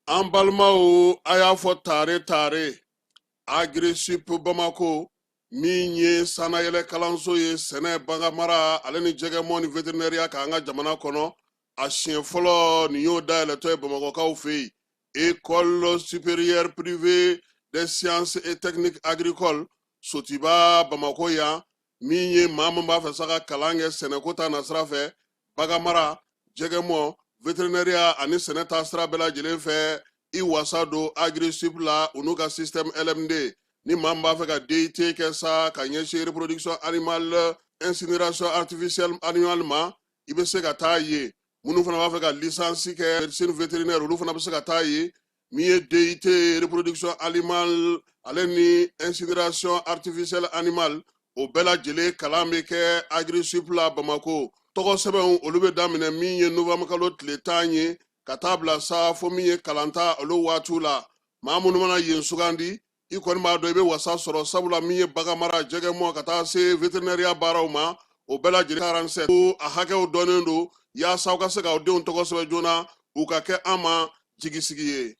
An balimaw, a y'a fɔ tare tare, Agrisip Bamako min ye sannayɛlɛ kalanso ye sɛnɛ, baganmara ale ni jɛgɛmɔ ni veterinɛriya kan an ka jamana kɔnɔ, a siɲɛ fɔlɔ nin y'o dayɛlɛtɔ ye Bamakɔkaw fɛ yen. École supérieure privée des sciences et techniques agricoles Sotiba Bamakɔ yan, min ye maa min b'a fɛ sa ka kalan kɛ sɛnɛko ta nasira fɛ, baganmara, jɛgɛmɔ, veterinɛriya ani sɛnɛ ta sira bɛɛ lajɛlen fɛ, i wasa don Agrisip la u n'u ka système LMD. Ni maa min b'a fɛ ka DUT kɛ sa ka ɲɛsin reproduction animale, incinération artificielle animale ma, i bɛ se ka taa yen. Minnu fana b'a fɛ ka licence kɛ médecine vétérinaire, olu fana bɛ se ka taa yen. Min ye DUT reproduction animale ale ni incinération artificielle animale, o bɛɛ lajɛlen kalan bɛ kɛ Agrisip la Bamako. Tɔgɔ sɛbɛnw olu bɛ daminɛ min ye novembre kalo tile 10 ye ka taa bila sa fo min ye kalanta olu waatiw la. Maa minnu mana yen sugandi, i kɔni b'a dɔn i bɛ wasa sɔrɔ, sabula min ye baganmara, jɛgɛmɔ ka taa se veterinɛriya baaraw ma, o bɛɛ lajɛlen 47 ko a hakɛw dɔnnen don, yaasa aw ka se k'aw denw tɔgɔ sɛbɛn joona, u ka kɛ an ma jigisigi ye.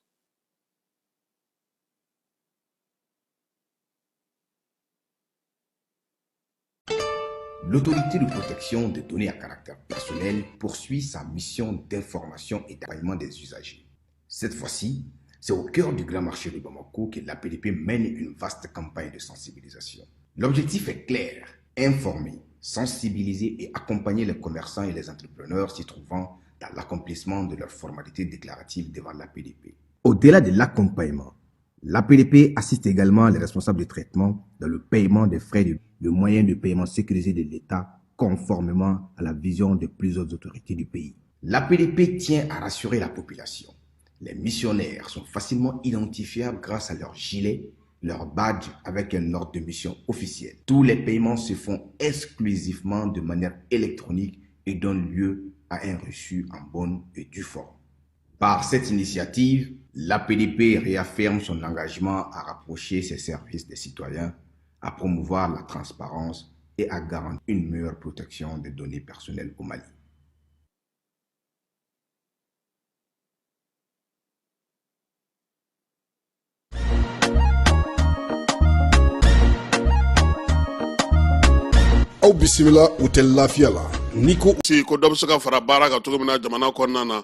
L'autorité de protection des données à caractère personnel poursuit sa mission d'information et d'accompagnement des usagers. Cette fois-ci, c'est au cœur du grand marché de Bamako que l'APDP mène une vaste campagne de sensibilisation. L'objectif est clair, informer, sensibiliser et accompagner les commerçants et les entrepreneurs s'y trouvant dans l'accomplissement de leurs formalités déclaratives devant l'APDP. Au-delà de l'accompagnement, l'APDP assiste également les responsables de traitement dans le paiement des frais de moyens de paiement sécurisés de l'État conformément à la vision de plusieurs autorités du pays. L'APDP tient à rassurer la population. Les missionnaires sont facilement identifiables grâce à leur gilet, leur badge avec un ordre de mission officiel. Tous les paiements se font exclusivement de manière électronique et donnent lieu à un reçu en bonne et due forme. Par cette initiative, l'APDP réaffirme son engagement à rapprocher ses services des citoyens, à promouvoir la transparence et à garantir une meilleure protection des données personnelles au Mali. Aw bisimila hôtel Lafiya la n'i ko si ko dɔ bɛ se ka fara baara kan cogo min na jamana kɔnɔna na,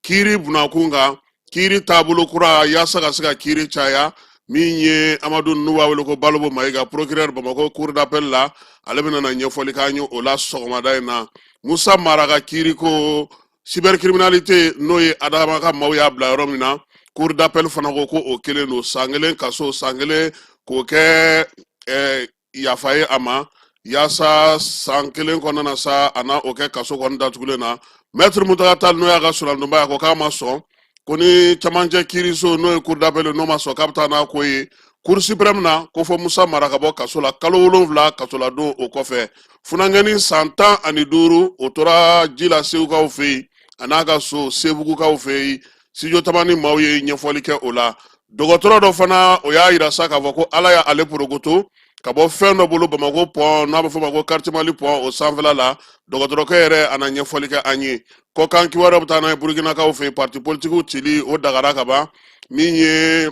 kiiri bunakun kan, kiiri taabolo kura yaasa ka se ka kiiri caya. Min ye Amadu, n'u b'a wele ko Balobo Mayiga, procureur Bamakɔ cour d'appel la, ale bɛna na ɲɛfɔli k'an ye o la sɔgɔmada in na. Musa Mara ka kiiri ko cybercriminalité, n'o ye Adama ka maaw y'a bila yɔrɔ min na, cour d'appel fana ko ko o kelen don, san kelen kaso, san kelen k'o kɛ yafa ye a ma, yaasa san kelen kɔnɔna na sa a na o kɛ kaso kɔni datugulen na. Maître Mutaga Tall, n'o y'a ka surandonba ye, a ko k'a ma sɔn ko ni camancɛ kiiriso, n'o ye cour d'appel, n'o ma sɔn k'a bɛ taa n'a ko ye cour suprême na, ko fɔ Musa Mara ka bɔ kaso la kalo 7 kasoladon. O kɔfɛ, funankɛnin san 15, o tora ji la Segukaw fɛ yen, a n'a ka so Sebugukaw fɛ yen. Studio Tamani maaw ye ɲɛfɔli kɛ o la. Dɔgɔtɔrɔ dɔ fana, o y'a yira sa k'a fɔ ko Ala y'ale porokoto ka bɔ fɛn dɔ bolo Bamakɔ pɔn, n'a bɛ fɔ o ma ko quartier Mali pɔn, o sanfɛla la. Dɔgɔtɔrɔkɛ yɛrɛ, a na ɲɛfɔli kɛ an ye. Kɔkan kibaruya bɛ taa n'a ye Burukinakaw fɛ yen. Parti politikiw cili, o dagara ka ban. Min ye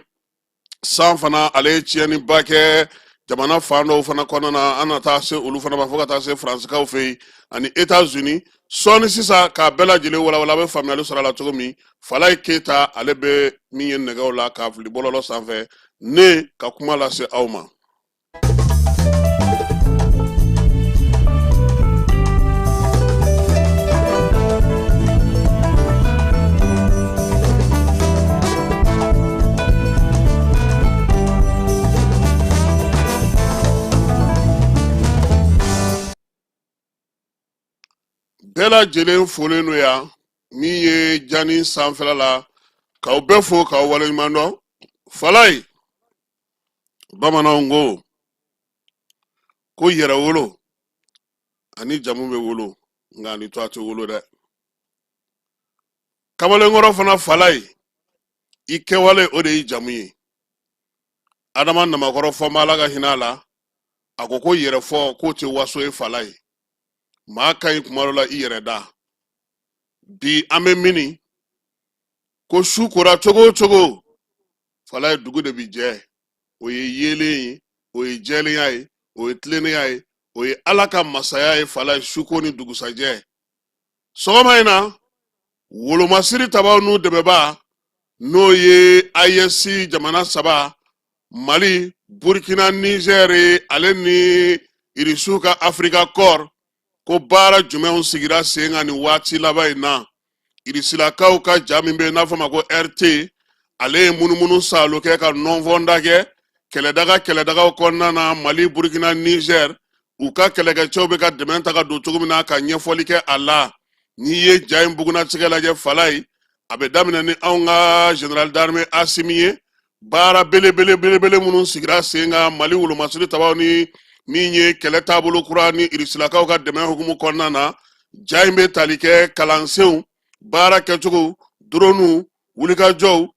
san fana, ale ye tiɲɛniba kɛ jamana fan dɔw fana kɔnɔna na, an na taa se olu fana ma fo ka taa se Faransikaw fɛ yen ani Etats-Unis. Sɔɔni sisan k'a bɛɛ lajɛlen walawala, a bɛ faamuyali sɔrɔ a la cogo min. Falaye Keyita, ale bɛ min ye nɛgɛw la k'a fili bɔlɔlɔ sanfɛ, ne ka kuma lase aw ma. Bɛɛ lajɛlen folen don yan min ye jani sanfɛla la, k'aw bɛɛ fo k'aw waleɲuman dɔn. Falayi, bamananw ko yɛrɛwolo ani jamu bɛ wolo, nka ani tɔgɔ tɛ wolo dɛ. Kamalenkɔrɔ fana, Falayi, i kɛwale o de y'i jamu ye. Adama Namakɔrɔ fɔma, Ala ka hinɛ a la, a ko ko yɛrɛfɔ k'o tɛ waso ye. Falayi, maa ka ɲi kuma dɔ la i yɛrɛ da. Bi an bɛ mini ko su kora cogo o cogo, Falayi, dugu de bi jɛ. O ye yeelen ye, o ye jɛlenya ye, o ye tilennenya ye, o ye Ala ka masaya ye. Falayi, suko ni dugusajɛ. Sɔgɔma in na, wolomasiri tabaw n'u dɛmɛba, n'o ye AES jamana saba, Mali, Burkina, Niger ale ni Irisiw ka Africa Corps, ko baara jumɛnw sigira sen kan nin waati laban in na? Irisilakaw ka ja min bɛ yen n'a fɔ ma ko RT, ale ye munumunu saalo kɛ ka nɔnfɔnda kɛ kɛlɛdaga kɛlɛdagaw kɔnɔna na, Mali, Burkina, Niger, u ka kɛlɛkɛcɛw bɛ ka dɛmɛ ta ka don cogo min na, ka ɲɛfɔli kɛ a la. N'i ye ja in bugunnatigɛ lajɛ, Falayi, a bɛ daminɛ ni anw ka général d'armée Asimi ye. Baara belebele belebele minnu sigira sen kan Mali wolomasiri tabaw ni min ye kɛlɛ taabolo kura ni irisilakaw ka dɛmɛ hukumu kɔnɔna na, ja in bɛ tali kɛ kalansenw baara kɛcogo, droniw, wulikajɔw,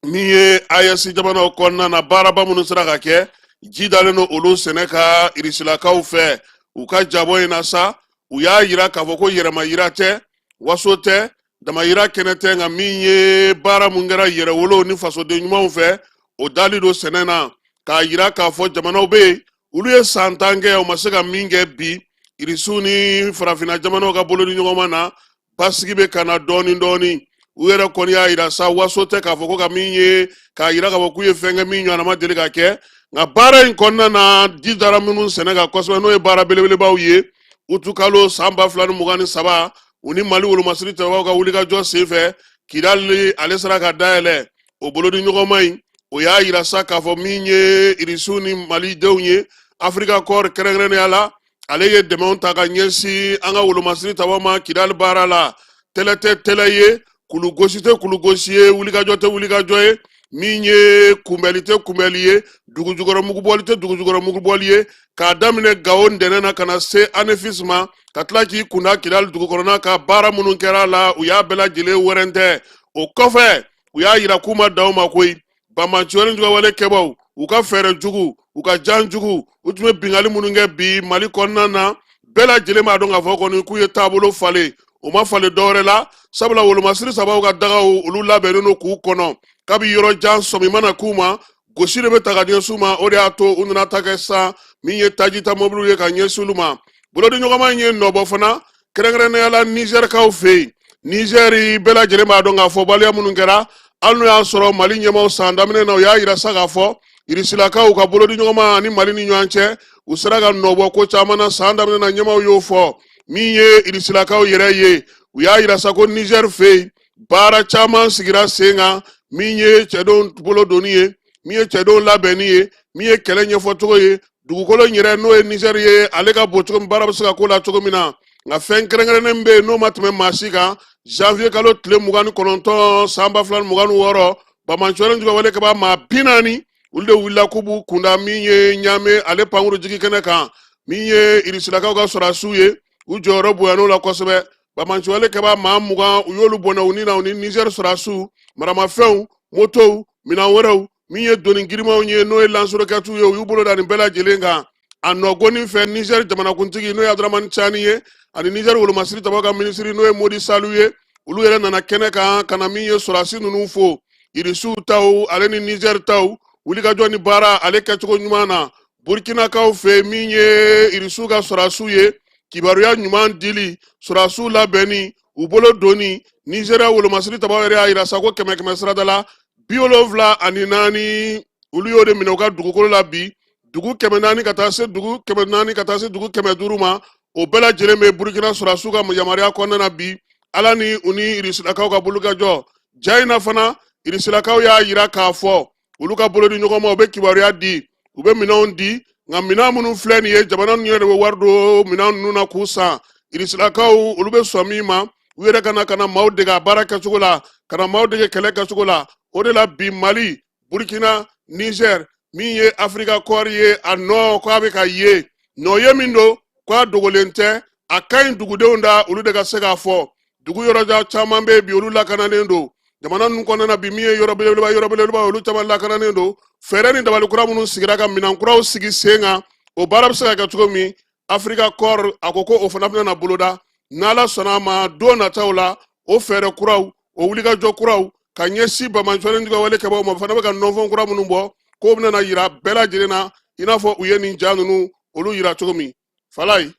min ye AES jamanaw kɔnɔna na, baaraba minnu sera ka kɛ, ji dalen don olu sɛnɛ ka irisilakaw fɛ. U ka jabɔ in na sa, u y'a yira k'a fɔ ko yɛrɛmayira tɛ, waso tɛ, damayira kɛnɛ tɛ, nka min ye baara mun kɛra yɛrɛwolo ni fasoden ɲumanw fɛ, o dali don sɛnɛ na, k'a yira k'a fɔ jamanaw bɛ yen, olu ye san 10 kɛ, u ma se ka min kɛ. Bi irisiw ni farafinna jamanaw ka bolodi ɲɔgɔnma na, basigi bɛ ka na dɔɔni dɔɔni. U yɛrɛ kɔni y'a yira sa, waso tɛ k'a fɔ ko ka min ye k'a yira k'a fɔ k'u ye fɛn kɛ min ɲɔgɔnna ma deli ka kɛ. Nka baara in kɔnɔna na, ji dara minnu sɛnɛ kan kosɛbɛ, n'o ye baara belebelebaw ye, utukalo san 2023, u ni Mali wolomasiri tabaw ka wulikajɔ senfɛ, Kidali ale sera ka dayɛlɛ. O bolodi ɲɔgɔnma in, o y'a yira sa k'a fɔ min ye irisiw ni malidenw ye, Africa Corps kɛrɛnkɛrɛnnenya la, ale ye dɛmɛw ta ka ɲɛsin an ka wolomasiri tabaw ma Kidali baara la. Tɛlɛ tɛ tɛlɛ ye, kulugosi tɛ kulugosi ye, wulikajɔ tɛ wulikajɔ ye, min ye kunbɛli tɛ kunbɛli ye, dugujukɔrɔ mugubɔli tɛ dugujukɔrɔ mugubɔli ye, k'a daminɛ Gawo ntɛnɛn na ka na se Anefis ma, ka tila k'i kunda Kidali dugu kɔnɔna ka baara minnu kɛra a la, u y'a bɛɛ lajɛlen wɛrɛntɛ. O kɔfɛ, u y'a yira k'u ma dan o ma koyi. Banbaanciwale jugawale kɛbaw, u ka fɛɛrɛ jugu, u ka jan jugu, u tun bɛ binkanni minnu kɛ bi Mali kɔnɔna na, bɛɛ lajɛlen b'a dɔn k'a fɔ kɔni k'u ye taabolo falen. U ma falen dɔwɛrɛ la, sabula wolomasiri sabaw ka dagaw, olu labɛnnen don k'u kɔnɔ kabi yɔrɔ jan. Sɔmi mana k'u ma, gosi de bɛ ta ka ɲɛsin u ma. O de y'a to u nana ta kɛ san min ye taji ta mɔbiliw ye ka ɲɛsin olu ma. Bolodiɲɔgɔnma in ye nɔbɔ fana, kɛrɛnkɛrɛnnenya la Nizɛrikaw fɛ yen. Nizɛri, bɛɛ lajɛlen b'a dɔn k'a fɔ waleya minnu kɛra, hali n'o y'a sɔrɔ Mali ɲɛmaaw san daminɛ na, u y'a yira sa k'a fɔ irisilakaw ka bolodiɲɔgɔnma ani Mali ni ɲɔgɔn cɛ, u sera ka nɔbɔ ko caman na. San daminɛ na, ɲɛmaaw y'o fɔ. Min ye irisilakaw yɛrɛ ye, u y'a yira sa ko Nizɛri fɛ yen, baara caman sigira sen kan, min ye cɛdenw bolo donni ye, min ye cɛdenw labɛnni ye, min ye kɛlɛ ɲɛfɔcogo ye, dugukolo in yɛrɛ n'o ye Nizɛri ye, ale ka bon cogo min, baara bɛ se ka k'o la cogo min na. Nka fɛn kɛrɛnkɛrɛnnen bɛ yen n'o ma tɛmɛ maa si kan. Janvier kalo tile 29 san 2026, banbaanciwale jugawale kɛbaa maa 40, olu de wulila k'u b'u kunda min ye Ɲame ale pankuru jigi kɛnɛ kan. Min ye irisilakaw ka sɔrɔdasiw ye, u jɔyɔrɔ bonyana o la kosɛbɛ. Banbaanciwale kɛbaa maa 20, u y'olu bɔnɛ u ni na, u ni Nizɛri sɔrɔdasiw, maramafɛnw, motow, minɛn wɛrɛw, min ye doni girimanw ye, n'o ye lance-roquettew ye, u y'u bolo da nin bɛɛ lajɛlen kan. A nɔgɔnin fɛ, Nizɛri jamanakuntigi n'o ye Abudaramani Cani ye, ani Nizɛri wolomasiri tabaw ka minisiri n'o ye Modi Salu ye, olu yɛrɛ nana kɛnɛ kan ka na min ye sɔrɔdasi ninnu fo, irisiw taw ale ni Nizɛri taw, wulikajɔ ni baara ale kɛcogo ɲuman na. Burkinakaw fɛ, min ye irisiw ka sɔrɔdasiw ye, kibaruya ɲuman dili, sɔrɔdasiw labɛnni, u bolo donni. Nizeriya wolomasiri tabaw yɛrɛ y'a yira sa ko kɛmɛ kɛmɛ sarada la, 74, olu y'o de minɛ u ka dugukolo la bi. Dugu 400 ka taa se dugu 400 ka taa se dugu 500 ma, o bɛɛ lajɛlen bɛ Burukina sɔrɔdasiw ka yamaruya kɔnɔna na bi, Ala ni u ni irisilakaw ka bolokajɔ. Ja in na fana, irisilakaw y'a yira k'a fɔ olu ka bolodi ɲɔgɔnma, u bɛ kibaruya di, u bɛ minɛnw di. Nka minɛn minnu filɛ nin ye, jamana ninnu yɛrɛ de bɛ wari don minɛn ninnu na k'u san. Irisilakaw olu bɛ sɔn min ma, u yɛrɛ ka na ka na maaw dege a baara kɛcogo la, ka na maaw dege kɛlɛ kɛcogo la. O de la bi Mali, Burkina, Niger, min ye Africa Corps ye, a nɔ ko a bɛ ka ye, nɔ ye min don ko a dogolen tɛ, a ka ɲi dugudenw da, olu de ka se k'a fɔ. Dugu yɔrɔjan caman bɛ bi, olu lakananen don. Jamana ninnu kɔnɔna na bi, min ye yɔrɔ belebeleba, yɔrɔ belebeleba, olu caman lakananen don. Fɛɛrɛ ni dabali kura minnu sigira ka minɛn kuraw sigi sen kan, o baara bɛ se ka kɛ cogo min, Africa Corps a ko ko o fana bɛna na boloda n'Ala sɔnna a ma don nataw la. O fɛɛrɛ kuraw, o wulikajɔ kuraw ka ɲɛsin banbaanciwale ni wale kɛbaaw ma, fana bɛ ka nɔnfɔn kura minnu bɔ, k'o bɛna na yira bɛɛ lajɛlen na, i n'a fɔ u ye nin ja ninnu olu yira cogo min. Falayi,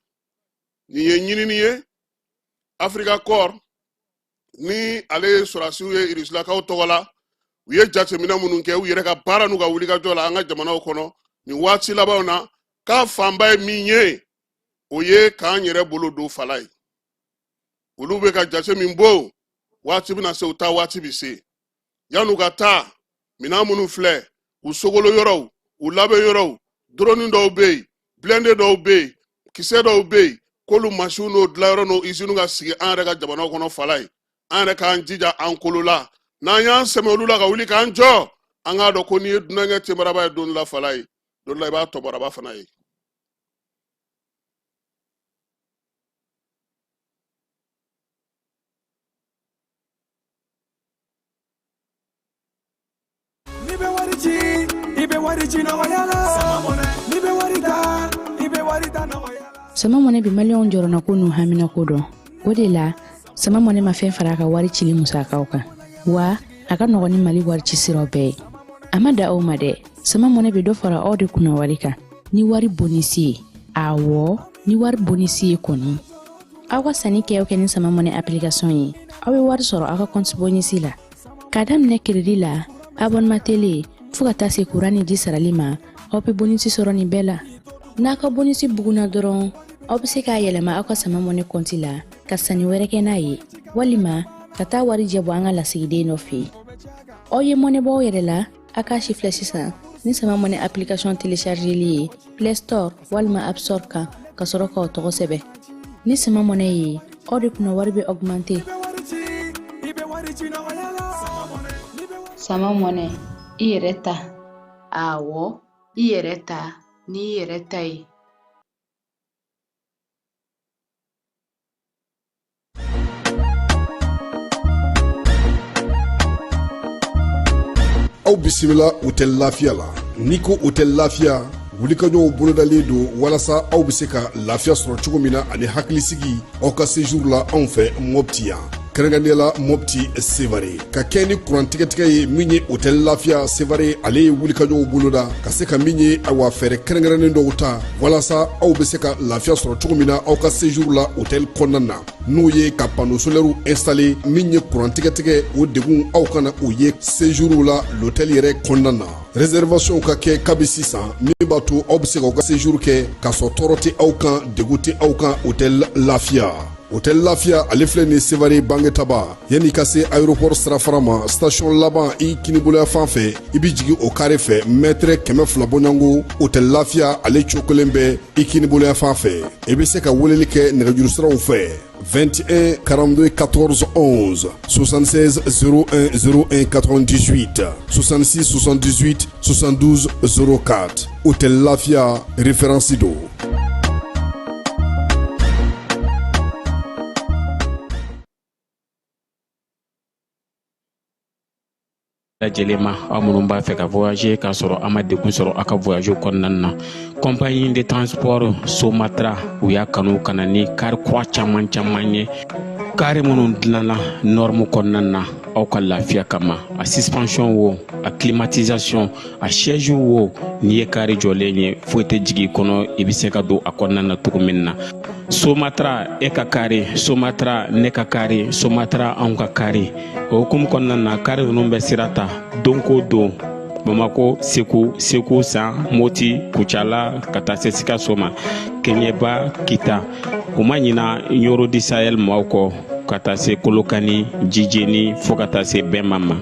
nin ye ɲinini ye. Africa Corps ni ale ye sɔrɔdasiw ye Irisilakaw tɔgɔ la, u ye jateminɛ minnu kɛ u yɛrɛ ka baara n'u ka wulikajɔ la an ka jamanaw kɔnɔ nin waati labanw na, k'a fanba ye min ye, o ye k'an yɛrɛ bolo don. Falayi, olu bɛ ka jate min bɔ, waati bɛna se, u taa waati bɛ se. Yan'u ka taa, minɛn minnu filɛ, u sogolo yɔrɔw, u labɛn yɔrɔw, drone dɔw bɛ yen, blindé dɔw bɛ yen, kisɛ dɔw bɛ yen, k'olu masiw n'o dilanyɔrɔ n'o iziniw ka sigi an yɛrɛ ka jamanaw kɔnɔ. Falayi, an yɛrɛ k'an jija an kolo la, n'an y'an sɛmɛ olu la ka wuli k'an jɔ, an k'a dɔn ko n'i ye dunankɛ tenbaraba ye don dɔ la, Falayi, don dɔ la i b'a tɔbaraba fana ye. N'i bɛ wari ci, i bɛ wari ci nɔgɔya la. N'i bɛ wari ta, i bɛ wari ta nɔgɔya la. Sama Mɔnɛ bɛ Maliyɛnw jɔrɔnako n'u haminako dɔn. O de la, Sama Mɔnɛ ma fɛn fara a ka wari cili musakaw kan, wa a ka nɔgɔn ni Mali wari ci siraw bɛɛ ye. A ma da aw ma dɛ, Sama Mɔnɛ bɛ dɔ fara aw de kunna wari kan ni wari bonisi ye. Awɔ, ni wari bonisi ye kɔni. Aw ka sanni kɛ o kɛ ni Sama Mɔnɛ application ye, aw bɛ wari sɔrɔ aw ka compte bonisi la. K'a daminɛ crédit la, abonnement télé, fo ka taa se kuran ni ji sarali ma, aw bɛ bonisi sɔrɔ nin bɛɛ la. N'a ka bonisi bugunna dɔrɔn, aw bɛ se k'a yɛlɛma aw ka Sama Mɔnɛ kɔnti la ka sanni wɛrɛ kɛ n'a ye, walima ka taa wari jɛ bɔ an ka lasigiden dɔ fɛ yen. Aw ye mɔnɛ bɔ aw yɛrɛ la, a k'a si filɛ sisan ni Sama Mɔnɛ application téléchargeli ye Play Store walima App Store kan, ka sɔrɔ k'aw tɔgɔ sɛbɛn. Ni Sama Mɔnɛ ye, aw de kunna wari bɛ augmenter. Sama Mɔnɛ, i yɛrɛ ta. Awɔ, i yɛrɛ ta n'i yɛrɛ ta ye. Aw bisimila Hôtel Lafiya la. N'i ko Hôtel Lafiya, wulikajɔw bolodalen don walasa aw bɛ se ka lafiya sɔrɔ cogo min na ani hakilisigi aw ka séjour la anw fɛ Mɔpti yan, kɛrɛnkɛrɛnnenya la Mɔpti Sevare. Ka kɛ ni kuran tigɛtigɛ ye, min ye Hôtel Lafiya Sevare, ale ye wulikajɔw boloda ka se ka min ye, awa, fɛɛrɛ kɛrɛnkɛrɛnnen dɔw ta walasa aw bɛ se ka lafiya sɔrɔ cogo min na aw ka séjour la hôtel kɔnɔna na, n'o ye ka panneau solaire installé. Min ye kuran tigɛtigɛ, o degun aw kana o ye séjour la l'hôtel yɛrɛ kɔnɔna na. Réservation ka kɛ kabi sisan, min b'a to aw bɛ se k'aw ka séjour kɛ k'a sɔrɔ tɔɔrɔ tɛ aw kan, degun tɛ aw kan. Hôtel Lafiya, Hôtel Lafiya, ale filɛ nin Sevare Bangetaba, yanni ka se aéroport sirafara ma, station laban i kiniboloya fan fɛ, i bɛ jigin o kare fɛ, mètre 200 bɔɲɔgɔnko, Hôtel Lafiya ale cokolen bɛ i kiniboloya fan fɛ. I bɛ se ka weleli kɛ nɛgɛjuru siraw fɛ: 21 42 14 11, 76 01 01 98, 66 78 72 04. Hôtel Lafia, référence don. Lajɛlen ma, aw minnu b'a fɛ ka voyager k'a sɔrɔ a ma degun sɔrɔ aw ka voyage kɔnɔna na, compagnie de transport Somatra, u y'a kanu ka na ni kari kura caman caman ye, kari minnu dilanna norme kɔnɔna na aw ka lafiya kama. A suspension wo, a climatisation, a siège wo, n'i ye kari jɔlen ye, foyi tɛ jigin i kɔnɔ, i bɛ se ka don a kɔnɔna na cogo min na. Somatra, e ka kari Somatra, ne ka kari Somatra, anw ka kari. O hukumu kɔnɔna na, kari ninnu bɛ sira ta don ko don Bamako, Segu, Segu San, Moti, Kucala, ka taa se Sikaso ma, Keɲeba, Kita. U ma ɲina Ɲoro du Sahel maaw kɔ, ka taa se Kolokani, Jijeni, fo ka taa se Bɛnma ma.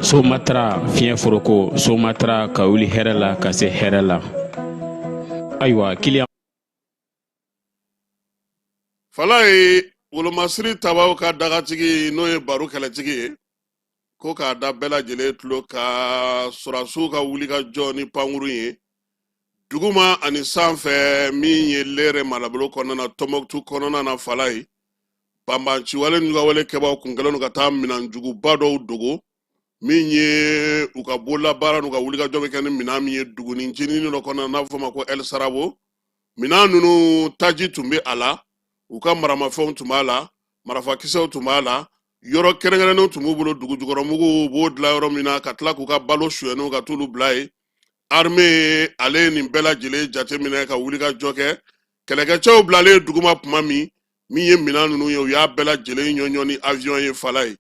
Somatra fiɲɛ foroko, Somatra ka wuli hɛrɛ la ka se hɛrɛ la. Ayiwa, kiliyan. Falaye, wolomasiri tabaw ka dagatigi, n'o ye baro kɛlɛtigi ye, ko k'a da bɛɛ lajɛlen tulo kan, sɔrɔdasiw ka wuli ka jɔ ni pankurun ye duguma ani sanfɛ, min ye Lere marabolo kɔnɔna na, Tɔnbɔkutu kɔnɔna na, Falaye, banbanciwale nugawale kɛbaaw kun kɛlen don ka taa minɛnjuguba dɔw dogo, min ye u ka bololabaara n'u ka wulikajɔ bɛ kɛ ni minɛn min ye dugunin ncinin dɔ kɔnɔna n'a bɛ fɔ o ma ko El Sarabo. Minɛn ninnu, taji tun bɛ a la, u ka maramafɛnw tun b'a la, marafakisɛw tun b'a la, yɔrɔ kɛrɛnkɛrɛnnenw tun b'u bolo, dugujukɔrɔmuguw b'o dilan yɔrɔ min na, ka tila k'u ka balo suyɛniw ka t'olu bila yen. Armée ale ye nin bɛɛ lajɛlen jateminɛ ka wulikajɔ kɛ. Kɛlɛkɛcɛw bilalen duguma tuma min, min ye minɛn ninnu ye, u y'a bɛɛ lajɛlen ɲɔɲɔ ni avion ye. Falaye,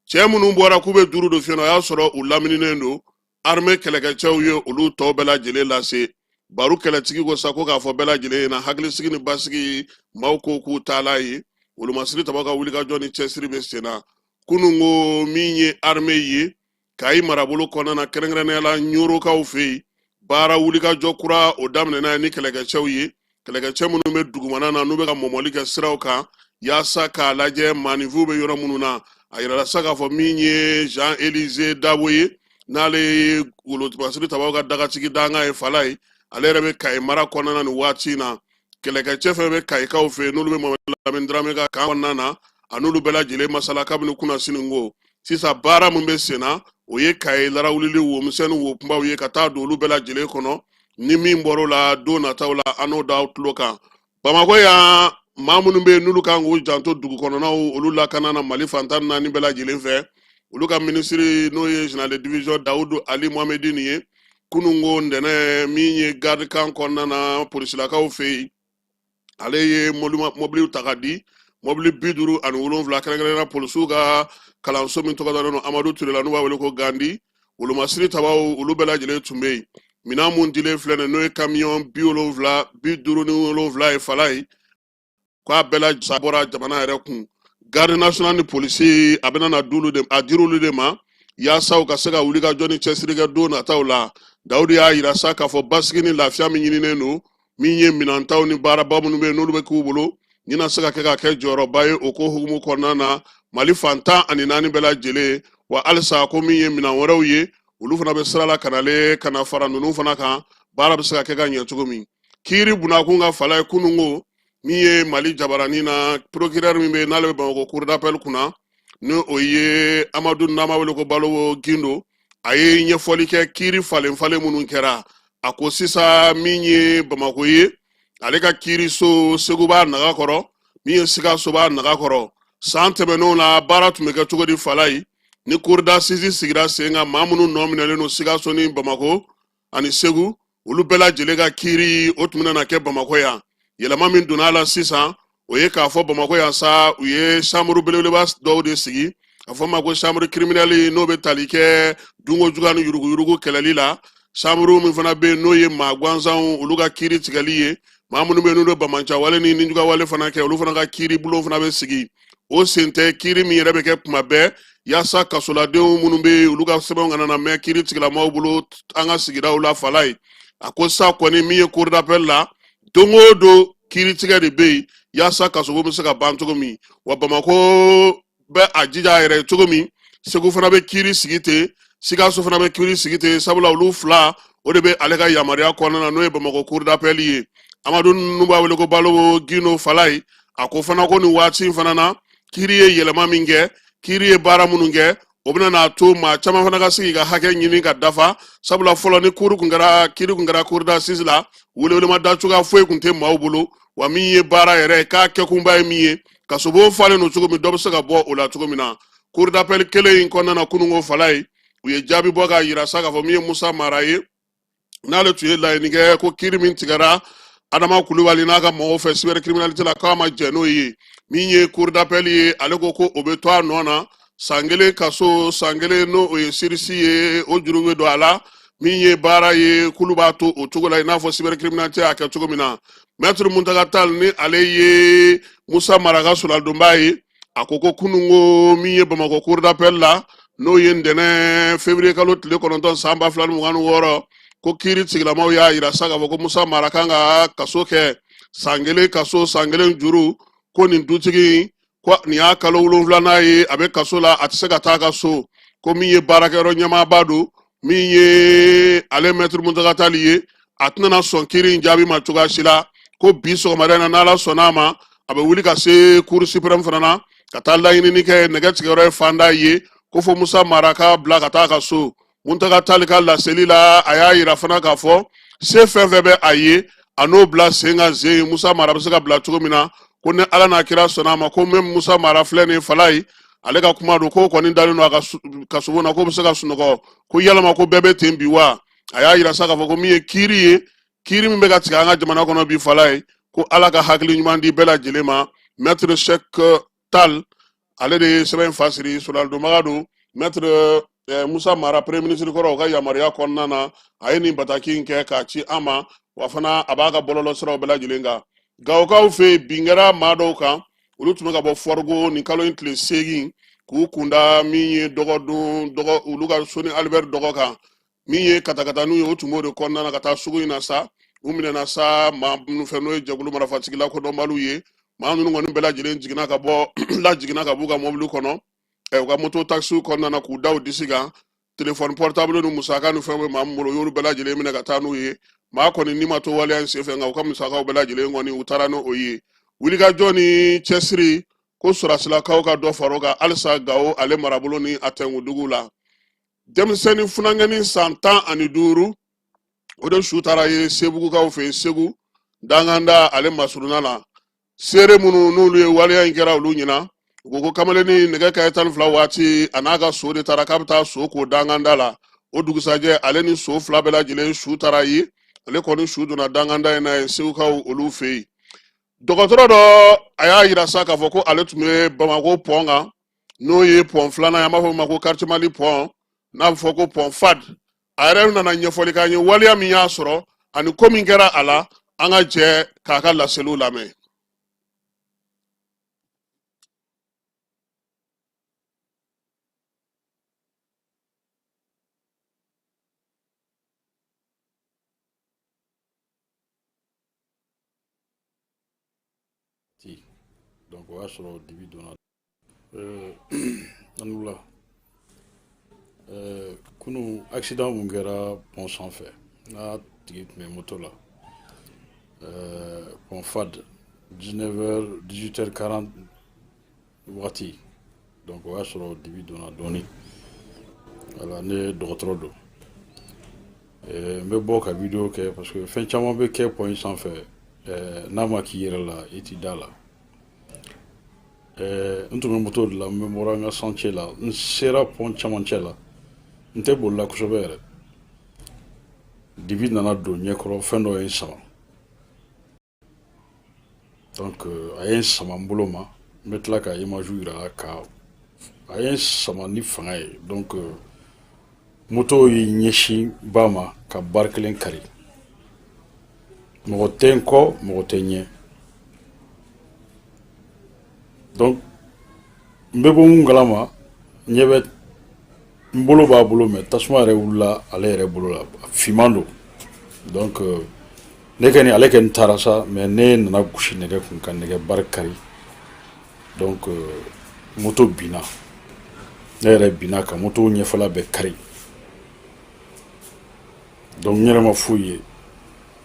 cɛ minnu bɔra k'u bɛ duuru don fiɲɛ na, o y'a sɔrɔ u lamininen don. Armée kɛlɛkɛcɛw ye olu tɔw bɛɛ lajɛlen lase. Baro kɛlɛtigi ko sa ko k'a fɔ bɛɛ lajɛlen ɲɛna, hakilisigi ni basigi, maaw ko k'u taala ye. Wolomasiri tabaw ka wulikajɔ ni cɛsiri bɛ sen na. Kunun ko, min ye armée ye Kayi marabolo kɔnɔna na, kɛrɛnkɛrɛnnenya la Ɲorokaw fɛ yen, baara wulikajɔ kura o daminɛna ni kɛlɛkɛcɛw ye, kɛlɛkɛcɛ minnu bɛ dugumana na, n'u bɛ ka mɔmɔli kɛ siraw kan yaasa k'a lajɛ maaninfinw bɛ yɔrɔ minnu na. A yirala sa k'a fɔ min ye Jean Élysée Dabo ye, n'ale ye wolomasiri tabaw ka dagatigi dankan ye, Falaye, ale yɛrɛ bɛ Kayi mara kɔnɔna na nin waati in na. Kɛlɛkɛcɛ fɛn bɛ Kayikaw fɛ yen, n'olu bɛ Mohamed Lamine Dramé ka kan kɔnɔna na, a n'olu bɛɛ lajɛlen masala kabini kunasini. Ko sisan baara min bɛ sen na, o ye Kayi larawulili womisɛnnin wo kunbaw ye ka taa don olu bɛɛ lajɛlen kɔnɔ. Ni min bɔr'o la don nataw la, an n'o d'aw tulo kan. Bamakɔ yan, maa minnu bɛ yen n'olu kan k'u janto dugu kɔnɔnaw olu lakana na Mali fan 14 bɛɛ lajɛlen fɛ, olu ka minisiri, n'o ye général de division Dawudu Ali Mohamedini ye, kunun ko ntɛnɛn, min ye garde camp kɔnɔna na polisilakaw fɛ yen, ale ye mɔbiliw ta ka di, mɔbili 57, kɛrɛnkɛrɛnnenya polisiw ka kalanso min tɔgɔ dalen don Amadu Ture la, n'u b'a wele ko Gandi. Wolomasiri tabaw, olu bɛɛ lajɛlen tun bɛ yen. Minɛn mun dilen filɛ nin, n'o ye kamiyɔn 57 ye, Falaye, k'a bɛɛ lajɛlen bɔra jamana yɛrɛ kun. Garde nationale ni polisi, a bɛna na d'olu de, a dir'olu de ma yaasa u ka se ka wulikajɔ ni cɛsiri kɛ don nataw la. Dawudu y'a yira sa k'a fɔ basigi ni lafiya min ɲininen don, min ye minɛntaw ni baaraba minnu bɛ yen n'olu bɛ k'u bolo, nin na se ka kɛ ka kɛ jɔyɔrɔba ye o ko hukumu kɔnɔna na Mali fan 14 bɛɛ lajɛlen. Wa halisa ko min ye minɛn wɛrɛw ye, olu fana bɛ sira la ka nalen ka na fara ninnu fana kan, baara bɛ se ka kɛ ka ɲɛ cogo min. Kiiri bunakun kan, Falaye, kununko, min ye Mali jabaranin na, procureur min bɛ yen n'ale bɛ Bamakɔ cour d'appel kunna, ni o ye Amadu, n'an b'a wele ko Balo Gindo, a ye ɲɛfɔli kɛ kiiri falen falen minnu kɛra. A ko sisan min ye Bamakɔ ye, ale ka kiiriso, Segu b'a naga kɔrɔ, min ye Sikaso b'a naga kɔrɔ. San tɛmɛnenw na, baara tun bɛ kɛ cogo di, Falaye? Ni cour d'assises sigira sen kan, maa minnu nɔ minɛlen don Sikaso ni Bamakɔ ani Segu, olu bɛɛ lajɛlen ka kiiri o tun bɛna kɛ Bamakɔ yan. Yɛlɛma min donna a la sisan, o ye k'a fɔ Bamakɔ yan sa, u ye chambre belebeleba dɔw de sigi, a fɔ ma ko chambre criminelle, n'o bɛ tali kɛ dunko juguya ni yuruguyurugu kɛlɛli la, chambre min fana bɛ yen n'o ye maa gansanw olu ka kiiri tigɛli ye, maa minnu bɛ yen n'olu bɛ banbaanciwale ni nijuguyawale fana kɛ, olu fana ka kiiri bulon fana bɛ sigi. O sen tɛ kiiri min yɛrɛ bɛ kɛ kuma bɛɛ yaasa kasoladenw minnu bɛ yen, olu ka sɛbɛnw kana na mɛn kiiri tigilamaaw bolo an ka sigidaw la. Falaye, a ko sa kɔni, min ye cour d'appel la, don o don kiiri tigɛ de bɛ yen yaasa kasobon bɛ se ka ban cogo min. Wa Bamakɔ bɛ a jija a yɛrɛ ye cogo min, Segu fana bɛ kiiri sigi ten, Sikaso fana bɛ kiiri sigi ten, sabula olu fila o de bɛ ale ka yamaruya kɔnɔna na, n'o ye Bamakɔ cour d'appel ye. Amadu, n'u b'a wele ko Balo Gindo, Falaye, a ko fana ko nin waati in fana na, kiiri ye yɛlɛma min kɛ, kiiri ye baara minnu kɛ, o bɛna n'a to maa caman fana ka se k'i ka hakɛ ɲini ka dafa, sabula fɔlɔ ni cour kun kɛra, kiiri kun kɛra cour d'assises la, welewelema da cogoya foyi kun tɛ maaw bolo. Wa min ye baara yɛrɛ ye, k'a kɛkunba ye min ye, kasobon falen don cogo min, dɔ bɛ se ka bɔ o la cogo min na. Cour d'appel kelen in kɔnɔna na kununko, Falaye, u ye jaabi bɔ k'a yira sa k'a fɔ min ye Musa Mara ye, n'ale tun ye laɲini kɛ ko kiiri min tigɛra Adama Kulubali n'a ka mɔgɔw fɛ cybercriminalité la, k'a ma jɛn n'o ye. Min ye cour d'appel ye, ale ko ko o bɛ to a nɔ na, san kelen kaso, san kelen n'o o ye sursis ye, o juru bɛ don a la. Min ye baara ye, k'olu b'a to o cogo la, i n'a fɔ cybercriminalité y'a kɛ cogo min na. Maître Muntaga Tall, ni ale ye Musa Mara ka soladonba ye, a ko ko kununko, min ye Bamakɔ cour d'appel la, n'o ye ntɛnɛn février kalo tile 9 san 2026, ko kiiri tigilamaw y'a yira sa k'a fɔ ko Musa Mara kan ka kaso kɛ san kelen, kaso san kelen juru. Ko nin dutigi, ko nin y'a kalo 7nan ye a bɛ kaso la, a tɛ se ka taa ka so. Ko min ye baarakɛyɔrɔ ɲɛmaaba don, min ye ale mɛtiri Muntaga Tali ye, a tɛna sɔn kiiri in jaabi ma cogoya si la. Ko bi sɔgɔmada in na, n'ala sɔnna a ma, a bɛ wuli ka se cour suprême fana na ka taa laɲinini kɛ. Nɛgɛ tigɛyɔrɔ ye fanda ye, ko fo Musa Mara ka bila ka taa ka so. Muntaga Tali ka laseli la, a y'a yira fana k'a fɔ se fɛn fɛn bɛ a ye, a n'o bila sen kan zen Musa Mara bɛ se ka bila cogo min na. Ko ni Ala n'a kira sɔnna a ma, ko même Musa Mara filɛ nin fala ye, ale ka kuma don, k'o kɔni dalen don a ka kasobon na, k'o bɛ se ka sunɔgɔ. Ko yalama ko bɛɛ bɛ ten bi wa? A y'a yira sa k'a fɔ ko min ye kiiri ye, kiiri min bɛ ka tigɛ an ka jamana kɔnɔ bi fala ye, ko Ala ka hakili ɲuman di bɛɛ lajɛlen ma. Maître Cheikh Tal, ale de ye sɛbɛn in fasiri, soladonbaga don. Maître Musa Mara, premier ministre kɔrɔ, o ka yamaruya kɔnɔna na, a ye nin bataki in kɛ k'a ci an ma. Wa fana a b'a ka bɔlɔlɔ siraw bɛɛ lajɛlen kan. Gawokaw fɛ yen, bin kɛra maa dɔw kan, olu tun bɛ ka bɔ Fɔrigo nin kalo in tile 8 k'u kunda min ye dɔgɔdon dɔgɔ olu ka Soni Albert dɔgɔ kan, min ye katakataniw ye. O tun b'o de kɔnɔna na ka taa sugu in na sa, u minɛna sa maa minnu fɛ, n'o ye jɛkulu marifatigi lakodɔnbaliw ye. Maa ninnu kɔni bɛɛ lajɛlen jiginna ka bɔ, lajiginna ka b'u ka mɔbili kɔnɔ, u ka moto takisiw kɔnɔna na, k'u da u disi kan. Telefɔni pɔrɔtabulu ni musaka ni fɛn bɛ maa min bolo, u y'olu bɛɛ lajɛlen minɛ ka taa n'u ye. Maa kɔni ni ma to waleya in senfɛ, nka u ka musakaw bɛɛ lajɛlen kɔni, u taara n'o ye. Wulikajɔ ni cɛsiri, ko sɔrɔdasilakaw ka dɔ far'o kan halisa Gawo ale marabolo ni a tɛnkudugu la. Denmisɛnnin funankɛnin san 15, o de su taara ye Segukaw fɛ yen, Segu danganda ale masurunna la. Seere minnu n'olu ye waleya in kɛra olu ɲɛna, u ko ko kamalennin nɛgɛ kaɲɛ 12 waati, a n'a ka so de taara k'a bɛ taa so ko danganda la. O dugusajɛ, ale ni so fila bɛɛ lajɛlen su taara ye. Ale kɔni su donna danganda in na yen, Segukaw olu fɛ yen. Dɔgɔtɔrɔ dɔ, a y'a yira sa k'a fɔ ko ale tun bɛ Bamakɔ pɔn kan, n'o ye pɔn filanan ye, an b'a fɔ o ma ko quartier Mali pɔn, n'a bɛ fɔ ko pɔn FAD. A yɛrɛ nana ɲɛfɔli k'an ye waleya min y'a sɔrɔ ani ko min kɛra a la. An ka jɛ k'a ka laseliw lamɛn. Donc o y'a sɔrɔ dibi donna. An wula. Kunu accident mun kɛra pont sanfɛ, n'a tigi tun bɛ moto la, pont FAD, 19h 18h40 wagati. Donc o y'a sɔrɔ dibi donna dɔɔni. Voilà, ne dɔgɔtɔrɔ don. N bɛ bɔ ka vidéo kɛ parce que fɛn caman bɛ kɛ pont in sanfɛ, n'a ma k'i yɛrɛ la, i t'i da la. N tun bɛ moto de la, n bɛ bɔra n ka chantier la, n sera pont camancɛ la, n tɛ bolila kosɛbɛ yɛrɛ. Dibi nana don ɲɛkɔrɔ, fɛn dɔ ye n sama. Donc a ye n sama n bolo ma, n bɛ tila ka image yira ka a ye n sama ni fanga ye. Donc moto y'i ɲɛsin ba ma ka barre kelen kari. Mɔgɔ tɛ n kɔ, mɔgɔ tɛ n ɲɛ. Donc n bɛ bɔ mun kalama, ɲɛ bɛ n bolo b'a bolo, mais tasuma yɛrɛ wulila ale yɛrɛ bolo la, finman don. Donc ne kɔni, ale kɔni taara sa, mais ne nana gosi nɛgɛ kun ka nɛgɛ barre kari. Donc moto binna, ne yɛrɛ binna ka moto ɲɛfɛla bɛɛ kari. Donc n yɛrɛ ma foyi ye.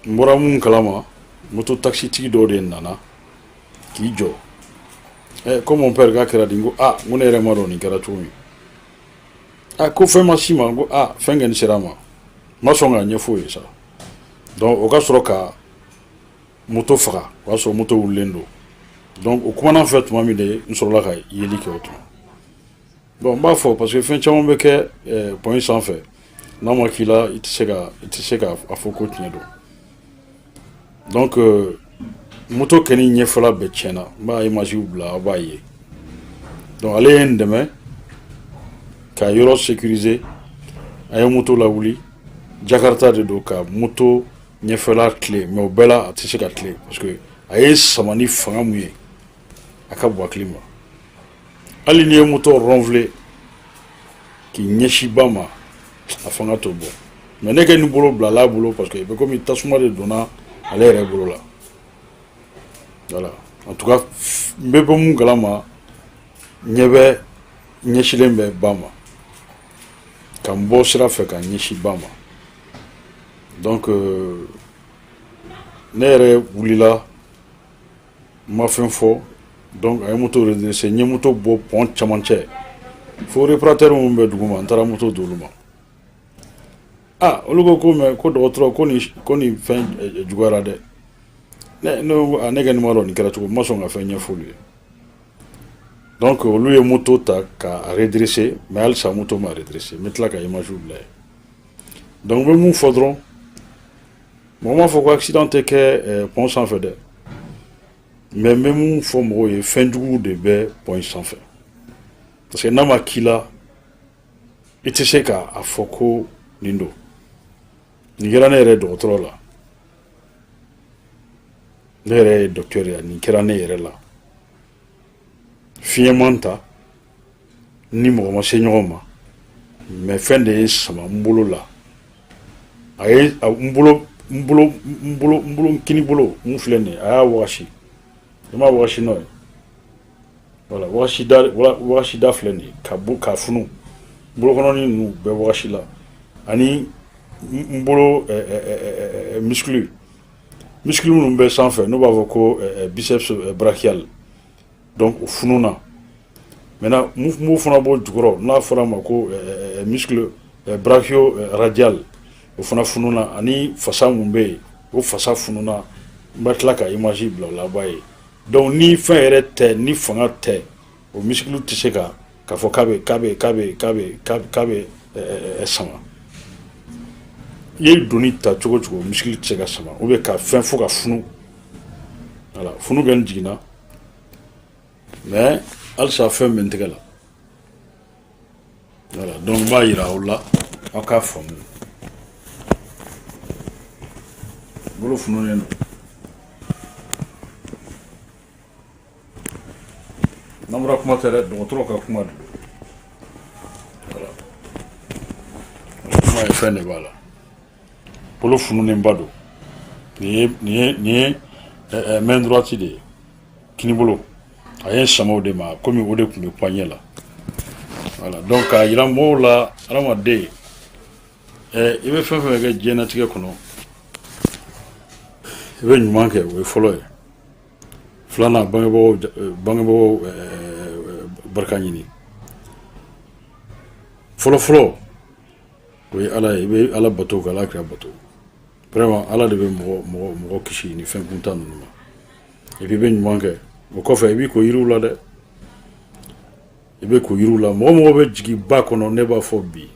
N bɔra mun kalama, moto taxitigi dɔw de nana k'i jɔ. Ko mon père, k'a kɛra di? N ko ah, n ko ne yɛrɛ ma dɔn nin kɛra cogo min. Ah, ko fɛn ma s'i ma? N ko ah, fɛn kɔni sera a ma. N ma sɔn k'a ɲɛfɔ o ye sa. Donc o ka sɔrɔ ka moto faga, o y'a sɔrɔ moto wulilen don. Donc o kumana n fɛ tuma min de, n sɔrɔla ka yeli kɛ o tuma. Bon, n b'a fɔ parce que fɛn caman bɛ kɛ pont in sanfɛ, n'a ma k'i la, i tɛ se ka a fɔ ko tiɲɛ don. Donc moto kɛni ɲɛfɛla bɛɛ tiɲɛna, n b'a image bila, aw b'a ye. Donc ale ye n dɛmɛ ka yɔrɔ sécuriser, a ye moto lawuli, Jakarta de don, ka moto ɲɛfɛla tile, mais o bɛɛ la a tɛ se ka tile parce que a ye sama ni fanga mun ye, a ka bon hakili ma. Hali n'i ye moto ronfler k'i ɲɛsin ba ma, a fanga t'o bɔ. Mais ne kɛ ni bolo bilala a bolo parce que bɛ komi tasuma de donna ale yɛrɛ bolo la. Voilà, en tout cas N bɛ bɔ mun kalama, ɲɛ bɛ ɲɛsilen bɛ ba ma, ka n bɔ sira fɛ ka ɲɛsin ba ma. Donc ne yɛrɛ wulila, n ma fɛn fɔ. Donc a ye moto redressé, n ye moto bɔ pont camancɛ fo réparateur minnu bɛ dugu ma, n taara moto d'olu ma. Ah, olu ko ko mais ko dɔgɔtɔrɔ, ko nin fɛn juguyara dɛ. Ne ko a ne kɔni ma dɔn nin kɛra cogo, n ma sɔn ka fɛn ɲɛfɔ olu ye. Donc olu ye moto ta ka redresser, mais halisa moto ma redresser. N bɛ tila ka image bila yen. Donc n bɛ mun fɔ dɔrɔn, mɔgɔ m'a fɔ ko accident tɛ kɛ pont sanfɛ dɛ, mais n bɛ mun fɔ mɔgɔw ye, fɛn juguw de bɛ pont in sanfɛ, parce que n'a ma k'i la, i tɛ se k'a fɔ ko nin don. Nin kɛra ne yɛrɛ dɔgɔtɔrɔ la, ne yɛrɛ ye docteur ye, nin kɛra ne yɛrɛ la. Fiɲɛ man ta ni mɔgɔ ma se ɲɔgɔn ma, mais fɛn de ye sama n bolo la. A ye n bolo n bolo n bolo n bolo n kini bolo mun filɛ nin ye, a y'a wagasi, i ma wagasi nɔ ye. Voilà, wagasi da, wagasi da filɛ nin ye, ka bo ka funu, bolokɔnɔni ninnu bɛɛ wagasi la, ani n bolo muscle minnu bɛ sanfɛ, n'u b'a fɔ ko biceps brachial, donc o fununa. Maintenant mun b'o fana bɔ jukɔrɔ, n'a fɔra a ma ko muscle brachio radial, o fana fununa, ani fasa mun bɛ yen, o fasa fununa. N bɛ tila ka image bila o la, a b'a ye. Donc ni fɛn yɛrɛ tɛ, ni fanga tɛ, o muscle tɛ se ka k'a fɔ k'a bɛ sama. I ye doni ta cogo cogo, muscle tɛ se ka sama ou bien ka fɛn fo ka funu. Voilà, funu kɛ n jiginna, mais halisa fɛn bɛ n tɛgɛ la. Voilà, donc n b'a yira aw la, aw k'a faamu, bolo fununen don. N'an bɔra, kuma tɛ dɛ, dɔgɔtɔrɔ ka kuma de don. Voilà, kuma ye fɛn de b'a la, bolo fununenba don. Nin ye main droite de ye, kini bolo. A ye sama o de ma, komi o de tun bɛ poignet la. Voilà, donc k'a yira mɔgɔw la, hadamaden, i bɛ fɛn fɛn kɛ diɲɛnatigɛ kɔnɔ, i bɛ ɲuman kɛ, o ye fɔlɔ ye. Filanan, bangebagaw barika ɲini. Fɔlɔ fɔlɔ, o ye Ala ye. I bɛ Ala bato, ka Ala kira bato. Vraiment, Ala de bɛ mɔgɔ kisi ni fɛn kuntan ninnu ma. Et puis i bɛ ɲuman kɛ, o kɔfɛ i b'i ko yiriw la dɛ, i bɛ ko yiriw la. Mɔgɔ mɔgɔ bɛ jigin ba kɔnɔ, ne b'a fɔ bi,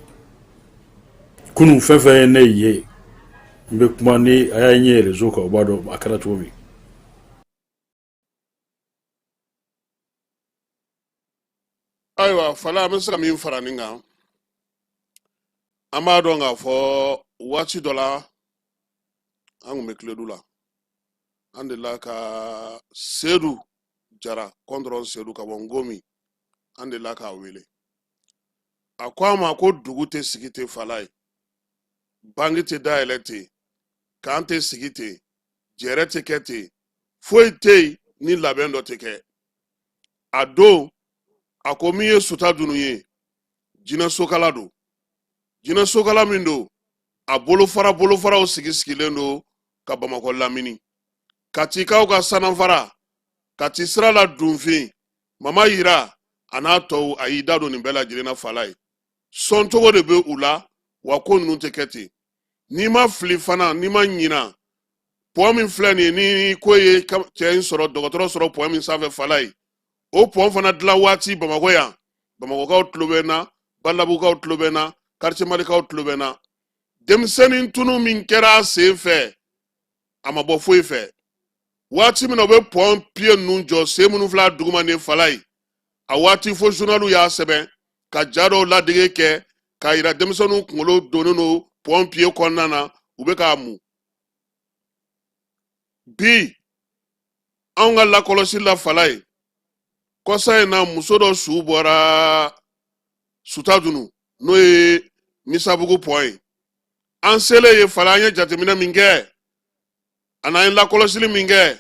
kunun fɛn fɛn ye ne ye, n bɛ kuma ni a y'a ɲɛ réseau kan, o b'a dɔn a kɛra cogo min. Ayiwa Fala, an bɛ se ka min fara nin kan, an b'a dɔn k'a fɔ waati dɔ la, an kun bɛ Kiledu la, an delila ka Sedu Jara kɔntɔrɔn Sedu ka bɔ Ngomi, an delila k'a wele. A ko a ma ko dugu tɛ sigi ten Fala ye, banki tɛ dayɛlɛ ten, k'an tɛ sigi ten, jɛrɛ tɛ kɛ ten, foyi tɛ yen ni labɛn dɔ tɛ kɛ. A don a ko min ye Suta Dunu ye, jinɛ sokala don, jinɛ sokala min don, a bolofaraw sigi sigilen don ka Bamakɔ lamini, Katikaw ka sanafara, Kati sira la, Dunfin Mama Yira a n'a tɔw. A y'i da don nin bɛɛ lajɛlen na Fala ye. Sɔncogo de bɛ u la wa, ko ninnu tɛ kɛ ten. N'i ma fili fana, n'i ma ɲina, pont min filɛ nin ye, ni ko ye cɛ in sɔrɔ, dɔgɔtɔrɔ sɔrɔ pont min sanfɛ Fala ye, o pont fana dilan waati Bamakɔ yan, Bamakɔkaw tulo bɛ n na, Balabugukaw tulo bɛ n na, quartier Malikaw tulo bɛ n na. Denmisɛnnin tunu min kɛra a sen fɛ, a ma bɔ foyi fɛ. Waati min na u bɛ pont pied ninnu jɔ, sen minnu filɛ a duguma nin Fala ye, a waati fo journaliw y'a sɛbɛn ka ja dɔw ladege kɛ k'a yira denmisɛnninw kunkolo donnen don pont pied kɔnɔna na, u bɛ k'a mu. Bi anw ka lakɔlɔsi la Fala ye, kɔsa in na, muso dɔ su bɔra Sutadunu, n'o ye Misabugu pont ye. An selen ye Fala, an ye jateminɛ min kɛ ani an ye lakɔlɔsili min kɛ,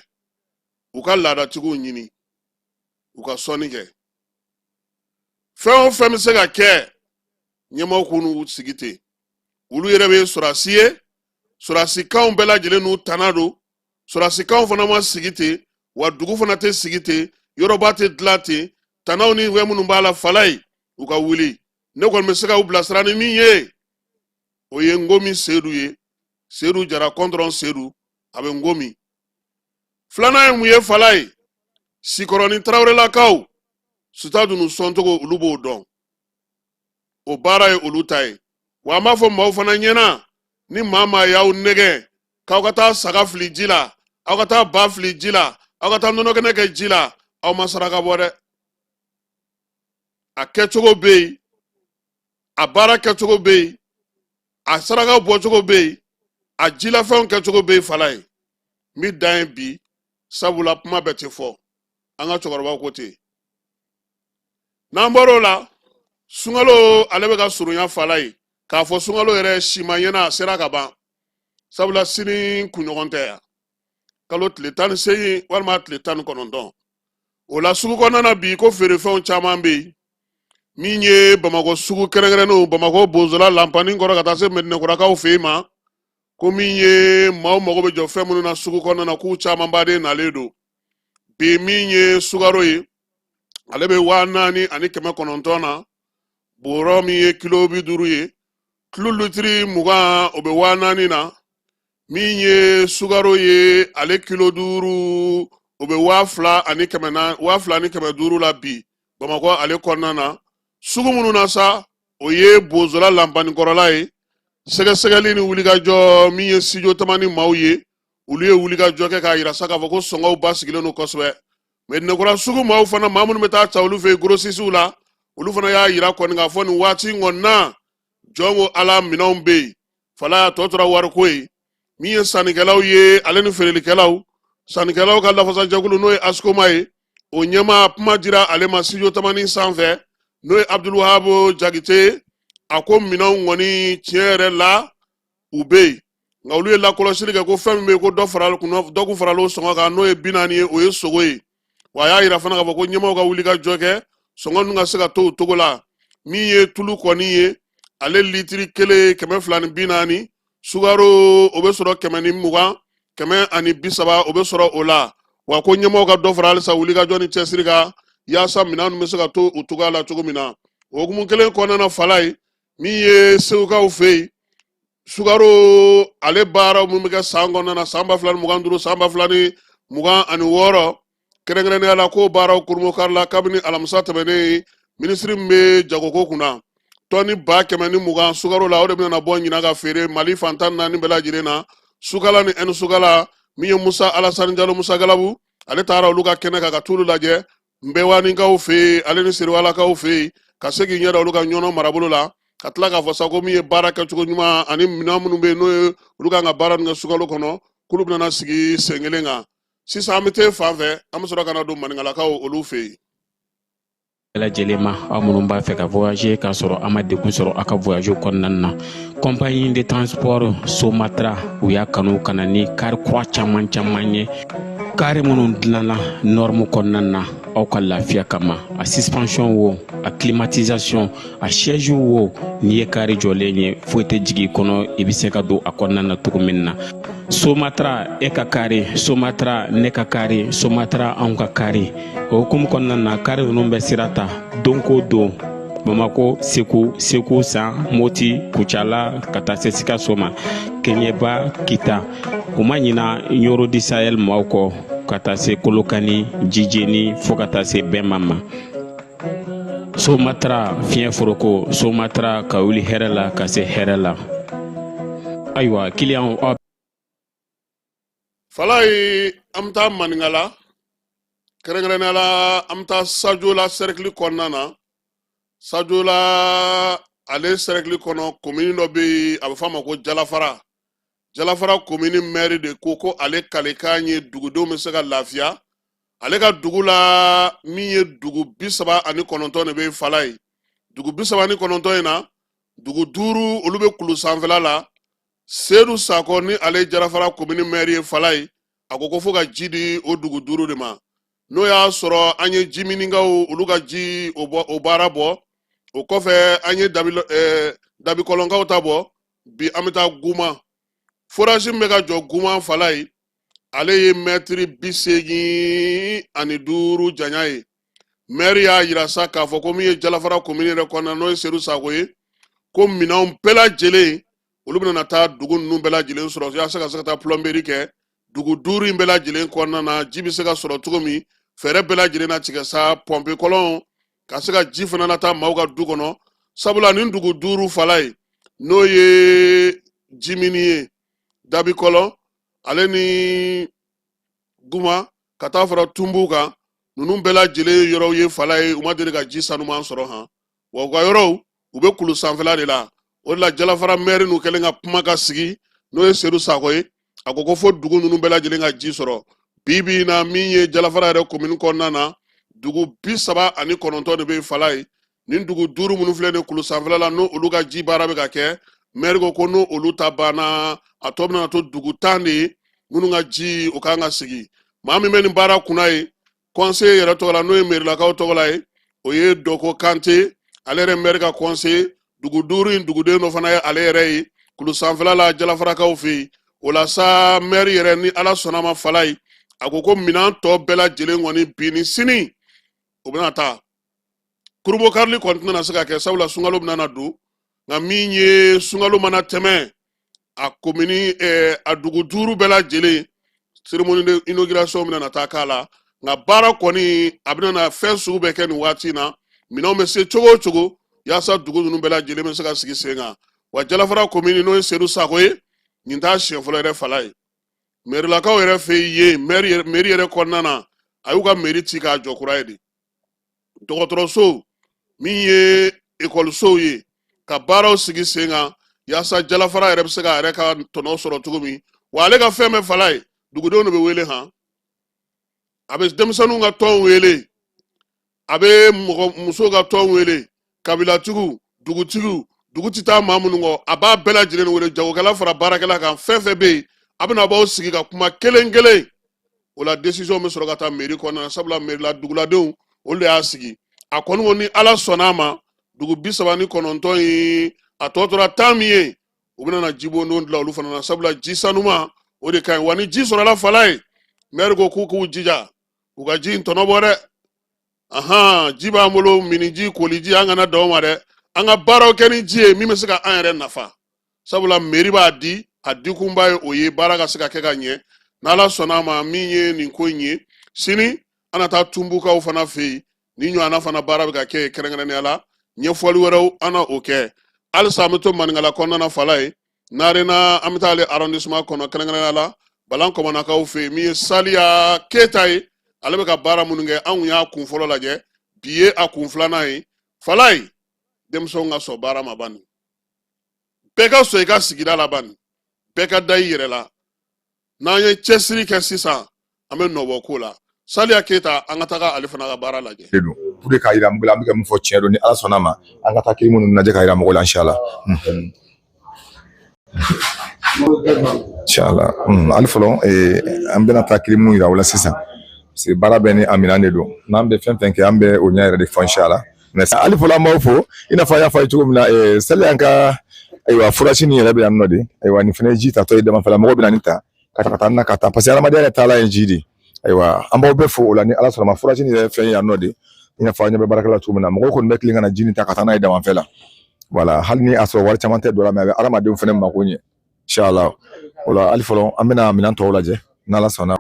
u ka laadatigiw ɲini. U ka sɔnni kɛ. Fɛn o fɛn bɛ se ka kɛ, ɲɛmaaw k'u n'u sigi ten. Olu yɛrɛ bɛ sɔrɔdasi ye, sɔrɔdasikanw bɛɛ lajɛlen n'u tana don. Sɔrɔdasikanw fana ma sigi ten, wa dugu fana tɛ sigi ten, yɔrɔba tɛ dilan ten. Tanaw ni fɛn minnu b'a la, Falayi, u ka wuli. Ne kɔni bɛ se k'u bilasira ni min ye, o ye Ngomi Sedu ye, Sedu Jara kɔntɔrɔn Sedu, a bɛ Ngomi. Filanan ye mun ye, Falayi? Sikɔrɔni Tarawelelakaw, sitadi ninnu sɔncogo, olu b'o dɔn, o baara ye olu ta ye. Wa an b'a fɔ maaw fana ɲɛna, ni maa maa y'aw nɛgɛn k'aw ka taa saga fili ji la, aw ka taa ba fili ji la, aw ka taa nɔnɔkɛnɛ kɛ ji la, aw ma saraka bɔ dɛ. A kɛcogo bɛ yen, a baara kɛcogo bɛ yen, a saraka bɔcogo bɛ yen, a jilafɛnw kɛcogo bɛ yen. Falayi, n bɛ dan yen bi, sabula kuma bɛɛ tɛ fɔ. An ka cɛkɔrɔbaw ko ten. N'an bɔr'o la, sunkalo ale bɛ ka surunya, Falayi. K'a fɔ sunkalo yɛrɛ sima ɲɛna, a sera ka ban, sabula sini kunɲɔgɔn tɛ yan, kalo tile 18 walima tile 19. O la, sugu kɔnɔna na bi, ko feerefɛnw caman bɛ yen. Min ye Bamakɔ sugu kɛrɛnkɛrɛnnenw, Bamakɔ Bozola lanpanin kɔrɔ ka taa se Mɛdinɛkurakaw fɛ yen ma, ko min ye maaw mago bɛ jɔ fɛn minnu na sugu kɔnɔna na, k'u camanba de nalen don bi. Min ye sukaro ye, ale bɛ 4900 na. Bɔrɔ min ye kilo 50 ye, tulu litiri 20, o bɛ 4000 na. Min ye sukaro ye, ale kilo 5, o bɛ 2100 na, 2500 la bi Bamakɔ ale kɔnɔna na. Sugu minnu na sa, o ye Bozola lanpanikɔrɔla ye. Sɛgɛsɛgɛli ni wulikajɔ min ye Studio Tamani maaw ye, olu ye wulikajɔ kɛ k'a yira sa k'a fɔ ko sɔngɔw basigilen don kosɛbɛ. Mɛdinɛkura sugu maaw fana, maa minnu bɛ taa ta olu fɛ yen grossistes la, olu fana y'a yira kɔni k'a fɔ nin waati in kɔni na, jɔn ko Ala, minɛnw bɛ yen. Falayi, a tɔ tora wariko ye. Min ye sannikɛlaw ye ale ni feerelikɛlaw, sannikɛlaw ka lafasajɛkulu, n'o ye ASCOMA ye, o ɲɛmaa, kuma dira ale ma Studio Tamani sanfɛ, n'o ye Abdulwahabu Jakite. A ko minɛnw kɔni, tiɲɛ yɛrɛ la, u bɛ yen, nka olu ye lakɔlɔsili kɛ ko fɛn min bɛ yen, ko dɔ fara dɔ kun farala o sɔngɔ kan, n'o ye 40 ye, o ye sogo ye. Wa a y'a yira fana k'a fɔ ko ɲɛmaaw ka wuli ka jɔ kɛ, sɔngɔ ninnu ka se ka to o cogo la. Min ye tulu kɔni ye, ale litiri kelen 240. Sukaro, o bɛ sɔrɔ 120, 130, o bɛ sɔrɔ o la. Wa ko ɲɛmaaw ka dɔ fara halisa wulikajɔ ni cɛsiri kan, yaasa minɛn ninnu bɛ se ka to o cogoya la cogo min na. O hukumu kelen kɔnɔna na, Falayi, min ye Segukaw fɛ yen, sukaro ale baaraw min bɛ kɛ san kɔnɔna na, san 2025, san 2026 kɛrɛnkɛrɛnnenya la, k'o baaraw kurunbonkarila kabini alamisa tɛmɛnen. Minisiri min bɛ jagoko kunna, tɔni 120,000 sukaro la, o de bɛna bɔ ɲinan ka feere Mali fan 14 bɛɛ lajɛlen na, sukala ni ɛni sukala. Min ye Musa Alasani Jalo, Musa Galabu, ale taara olu ka kɛnɛ kan ka t'olu lajɛ Nbɛwanikaw fɛ yen, ale ni Seriwalakaw fɛ yen, ka se k'i ɲɛ da olu ka Ɲɔnɔ marabolo la, ka tila k'a fɔ sa ko min ye baara kɛcogo ɲuman ani minɛn minnu bɛ yen, n'o ye olu kan ka baara min kɛ sukalo kɔnɔ, k'olu bɛna sigi sen kelen kan. Sisan an bɛ t'e fan fɛ, an bɛ sɔrɔ ka na don maninkalakaw olu fɛ yen. Bɛɛ lajɛlen ma, aw minnu b'a fɛ ka voyager k'a sɔrɔ a ma degun sɔrɔ aw ka voyage kɔnɔna na, compagnie de transport Somatra, u y'a kanu ka na ni kari kura caman caman ye, kari minnu dilanna norme kɔnɔna na aw ka lafiya kama. A suspension wo, a climatisation, a siège wo, n'i ye kari jɔlen ye, foyi tɛ jigin i kɔnɔ, i bɛ se ka don a kɔnɔna na cogo min na. Somatra, e ka kari Somatra, ne ka kari Somatra, anw ka kari. O hukumu kɔnɔna na, kari ninnu bɛ sira ta don ko don Bamako, Segu, Segu San, Moti, Kucala, ka taa se Sikaso ma, Keɲeba, Kita. U ma ɲina Ɲoro du Sahel maaw kɔ, ka taa se Kolokani, Jijeni, fo ka taa se Bɛnma ma. Somatra fiɲɛ foroko, Somatra ka wuli hɛrɛ la ka se hɛrɛ la. Ayiwa, kiliyanw, aw Falayi, an bɛ taa Maninkala, kɛrɛnkɛrɛnnenya la an bɛ taa Sajola sɛrɛkili kɔnɔna na. Sajola ale sɛrɛkili kɔnɔ, komini dɔ bɛ yen, a bɛ f'a ma ko Jalafara. Jalafara komini mɛri de ko ko ale kalekan ye dugudenw bɛ se ka lafiya ale ka dugu la. Min ye dugu 39 de bɛ Falayi, dugu 39 in na, dugu duuru olu bɛ kulu sanfɛla la. Sedu Sakɔ, ni ale ye Jalafara komini mɛri ye, Falayi, a ko ko fo ka ji di o dugu duuru de ma. N'o y'a sɔrɔ an ye jiminikaw olu ka ji o bɔ, o baara bɔ, o kɔfɛ an ye dabikɔlɔnkaw ta bɔ. Bi an bɛ taa Guma. Forage min bɛ ka jɔ Guma Falayi, ale ye mɛtiri 85 janya ye. Mɛri y'a yira sa k'a fɔ ko min ye Jalafara komini yɛrɛ kɔnɔna, n'o ye Sedu Sako ye, ko minɛnw bɛɛ lajɛlen olu bɛna taa dugu ninnu bɛɛ lajɛlen sɔrɔ yaasa ka se ka taa plomberie kɛ dugu duuru in bɛɛ lajɛlen kɔnɔna na. Ji bɛ se ka sɔrɔ cogo min, fɛɛrɛ bɛɛ lajɛlen na tigɛ sa, pɔnpe kɔlɔn ka se ka ji fana lataa maaw ka du kɔnɔ, sabula nin dugu duuru Falayi, n'o ye Jimini ye, Dabikɔlɔn, ale ni Guma, ka taa fara Tunbu kan, ninnu bɛɛ lajɛlen ye yɔrɔw ye Falayi, u ma deli ka ji sanuman sɔrɔ han. Wa u ka yɔrɔw, u bɛ kulu sanfɛla de la. O de la Jalafara mɛri n'u kɛlen ka kuma ka sigi, n'o ye Sedu Sako ye, a ko ko fo dugu ninnu bɛɛ lajɛlen ka ji sɔrɔ. Bi bi in na, min ye Jalafara yɛrɛ komini kɔnɔna na, dugu 39 de bɛ Falayi. Nin dugu duuru minnu filɛ nin kulu sanfɛla la, n'o olu ka ji baara bɛ ka kɛ, mɛri ko ko n'o olu ta banna, a tɔ bɛna to dugu 10 de ye minnu ka ji o kan ka sigi. Maa min bɛ nin baara kunna ye conseiller yɛrɛ tɔgɔ la, n'o ye mɛrilakaw tɔgɔ la ye, o ye Dɔko Kante. Ale yɛrɛ mɛri ka conseiller, dugu duuru in duguden dɔ fana ye ale yɛrɛ ye kulu sanfɛla la Jalafarakaw fɛ yen. O la sa, mɛri yɛrɛ, ni Ala sɔnna ma Falayi, a ko ko minɛn tɔ bɛɛ lajɛlen kɔni, bi ni sini o bɛna taa. Kurunbonkarili kɔni tɛna se ka kɛ, sabula sunkalo bɛna na don. Nka min ye sunkalo mana tɛmɛ, a komini a dugu duuru bɛɛ lajɛlen, cérémonie de inauguration bɛna na taa k'a la. Nka baara kɔni, a bɛna na fɛn sugu bɛɛ kɛ nin waati in na, minɛnw bɛ se cogo o cogo, yaasa dugu ninnu bɛɛ lajɛlen bɛ se ka sigi sen kan. Wa Jalafara komini, n'o ye Sedu Sako ye, nin t'a siɲɛ fɔlɔ yɛrɛ Falayi. Mɛrilakaw yɛrɛ fɛ yen, mɛri yɛrɛ kɔnɔna na, a y'u ka mɛri ci k'a jɔ kura ye de. Dɔgɔtɔrɔso, min ye ekɔlisow ye, ka baaraw sigi sen kan yaasa Jalafara yɛrɛ bɛ se k'a yɛrɛ ka tɔnɔ sɔrɔ cogo min. Wa ale ka fɛn bɛɛ Falayi, dugudenw de bɛ wele han. A bɛ denmisɛnninw ka tɔn wele, a bɛ mɔgɔ musow ka tɔn wele, kabilatigiw, dugutigiw, dugu tɛ taa maa minnu kɔ, a b'a bɛɛ lajɛlen wele, jagokɛla fara baarakɛla kan, fɛn fɛn bɛ yen, a bɛna b'aw sigi ka kuma kelen kelen. O la décision bɛ sɔrɔ ka taa mairie kɔnɔna na, sabula mairie la duguladenw olu de y'a sigi. A kɔni ko ni Ala sɔnna a ma, dugu 39 in, a tɔ tora 10 min ye, u bɛna na jibondon dilan olu fana na, sabula ji sanuma o de ka ɲi. Wa ni ji sɔrɔla Falayi, maire ko k'u k'u jija u ka ji in tɔnɔ bɔ dɛ. Ahan, ji b'an bolo, miniji, koliji, an kana dan o ma dɛ, an ka baaraw kɛ ni ji ye min bɛ se ka an yɛrɛ nafa, sabula mairie b'a di, a dikunba ye o ye, baara ka se ka kɛ ka ɲɛ. N'Ala sɔnna a ma, min ye nin ko in ye, sini an na taa Tunbukaw fana fɛ yen. Ni ɲɔgɔnna fana baara bɛ ka kɛ yen kɛrɛnkɛrɛnnenya la, ɲɛfɔli wɛrɛw an na o kɛ. Halisa an bɛ to maninkala kɔnɔna na Falayi, Narena, an bɛ taa ale arrondissement kɔnɔ, kɛrɛnkɛrɛnnenya la Balan Kɔmɔnakaw fɛ yen. Min ye Saliya Keyita ye, ale bɛ ka baara minnu kɛ, an kun y'a kun fɔlɔ lajɛ, bi ye a kun filanan ye. Falayi, denmisɛnw ka sɔn baara ma bani, bɛɛ ka sɔn i ka sigida la bani, bɛɛ ka da i yɛrɛ la. N'an ye cɛsiri kɛ sisan, an bɛ nɔbɔ ko la. Saliya Keyita, an ka taga ale fana ka baara lajɛ. De don pour que k'a yira mɔgɔ la an bɛ ka min fɔ tiɲɛ don. Ni Ala sɔnna a ma, an ka taa clim ninnu lajɛ k'a yira mɔgɔw la, inshallah, inshallah. Hali fɔlɔ, an bɛna taa clim yira aw la sisan, parce que baara bɛɛ ni a minɛn de don. N'an bɛ fɛn fɛn kɛ, an bɛ o ɲɛ yɛrɛ de fɔ, inshallah. Hali fɔlɔ, an b'aw fo. I n'a fɔ an y'a fɔ a ye cogo min na, Saliya ka ayiwa forage nin yɛrɛ bɛ yan nɔ de. Ayiwa, nin fana ye ji tatɔ ye damafɛla, mɔgɔw bɛ na nin ta ka taa na ka taa, parce que adamadenya yɛrɛ taalan ye ji de. Ayiwa, an b'aw bɛɛ fo o la. Ni Ala sɔnna ma, forage nin yɛrɛ fɛn ye yan nɔ de. I n'a fɔ an ɲɛ bɛ baarakɛla cogo min na, mɔgɔw kɔni bɛ tilen ka na ji nin ta ka taa n'a ye damafɛ la. Wala hali ni a sɔrɔ wari caman tɛ don a la, mais a bɛ adamadenw fana mako ɲɛ, inshallah. O la hali fɔlɔ, an bɛna minɛn tɔw lajɛ n'Ala sɔnna.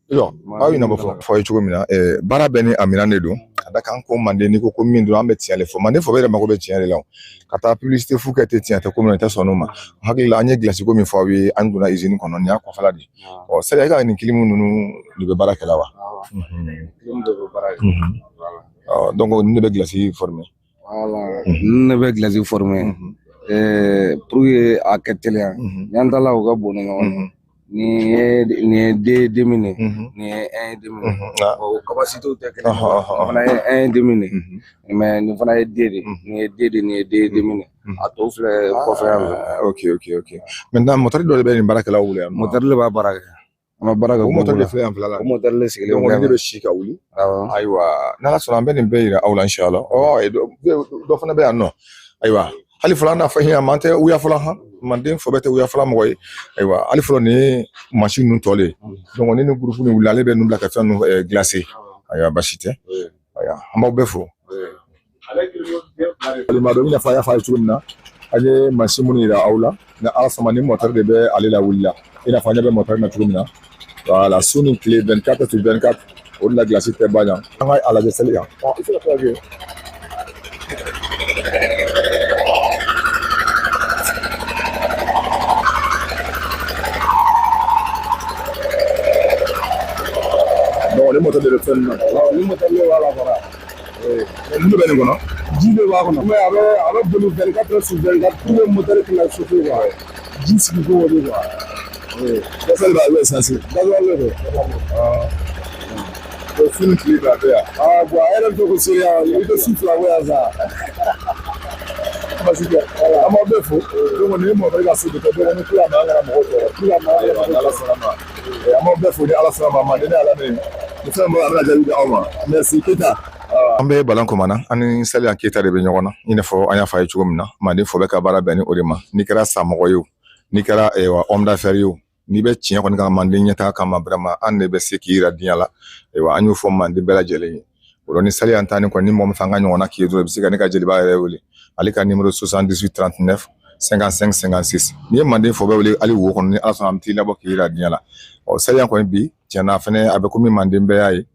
Aw ɲinɛ bɔ fɔ aw ye cogo min na, baara bɛɛ ni a minɛn de don. Ka da kan ko manden, n'i ko ko min don, an bɛ tiɲɛ de fɔ. Manden fɔ yɛrɛ mako bɛ tiɲɛ de la. Ka taa publicité fu kɛ ten, tiɲɛ tɛ ko min na, i tɛ sɔn n'o ma. Hakili la, an ye gilasi ko min fɔ aw ye, an donna usine kɔnɔ, nin y'a kɔfɛla de ye. Ɔ sari, e ka nin clim ninnu de bɛ baara kɛ la wa? Ɔ donc ninnu de bɛ gilasi former? Voilà, ninnu de bɛ gilasi former pour que a kɛ teliya. N'an taala u ka bon ni ɲɔgɔn ye. Nin ye deux et demi de nin ye un et demi o capacité tɛ kelen ye nin fana ye un et demi de mais nin fana ye deux de nin ye deux de nin ye deux et demi de a tɔ filɛ kɔfɛ yan fɛ. Ok ok ok, maintenant moteur dɔ de bɛ nin baarakɛlaw bolo yan. Moteur de b'a baara kɛ, an bɛ baara kɛ. O moteur de filɛ yan fila la. O moteur de sigilen. Donc ne bɛ si ka wuli. Ayiwa, n'Ala sɔnna, an bɛ nin bɛɛ yira aw la inshallah. Ɔ, dɔ fana bɛ yan nɔ. Ayiwa, hali fɔlɔ an n'a fɔ yan, an tɛ wuya fɔlɔ han, manden fɔ bɛɛ tɛ wuya fɔlɔ mɔgɔ ye. Ayiwa, hali fɔlɔ nin ye mansin ninnu tɔ le ye. Donc ni groupe nin wulila, ale bɛ ninnu bila ka fɛn ninnu glacer. Ayiwa, basi tɛ. Ayiwa, an b'aw bɛɛ fo. Balima dɔ, i n'a fɔ a y'a fɔ a ye cogo min na, an ye mansin minnu yira aw la, ni Ala sɔnna, ni moteur de bɛ ale la wuli la, i n'a fɔ an ɲɛ bɛ moteur na cogo min na. Voilà, su ni tile, 24 sur 24, o de la glace tɛ ban yan. An ka a lajɛ seli yan. Ɔ, i se ka to ka kɛ. Donc ni moteur de bɛ fɛn ninnu na. Ni moteur de b'a la fara. Mun de bɛ nin kɔnɔ? Ji de b'a kɔnɔ. Mais a bɛ boli 24 heures sur 24 pour que moteur kana chauffer quoi. Ji sigi ko o de quoi. Gasoil b'a bɛ essence. Gasoil de don. O su ni tile b'a bɛ yan. Ah bon, a yɛrɛ bɛ to ko seereya, i bɛ su fila bɔ yan sa. Basi tɛ, an b'aw bɛɛ fo. Donc nin ye moteur ka so de kɛ, donc ni kula ma, an kana mɔgɔw tɔɔrɔ. Kula ma, an kana. Ala sɔnna ma. An b'aw bɛɛ fo, ni Ala sɔnna ma, manden ni Ala min. Ni fɛn bɔra, a bɛna jaabi di aw ma. Merci Keyita. An bɛ balan kɔmana, an ni Saliya Keyita de bɛ ɲɔgɔn na. I n'a fɔ an y'a fɔ a ye cogo min na, manden fɔ bɛ ka baara bɛn ni o de ma. N'i kɛra samɔgɔ ye o, n'i kɛra homme d'affaires ye o, n'i bɛ tiɲɛ kɔni kan manden ɲɛtaga kama, vraiment an de bɛ se k'i yira diɲɛ la. Ayiwa, an y'o fɔ manden bɛɛ lajɛlen ye. O la ni Saliya ta ni kɔni, ni mɔgɔ min fɛ an ka ɲɔgɔnna k'i ye dɔrɔn, i bɛ se ka ne ka jeliba yɛrɛ wele. Ale ka numéro 78 39 55 56. N'i ye manden fɔ bɛɛ wele hali wo kɔnɔ, ni Ala sɔnna, an bɛ t'i labɔ k'i yira diɲɛ la. Ɔ, Saliya kɔni bi tiɲɛna fɛnɛ, a bɛ komi manden bɛɛ y'a ye.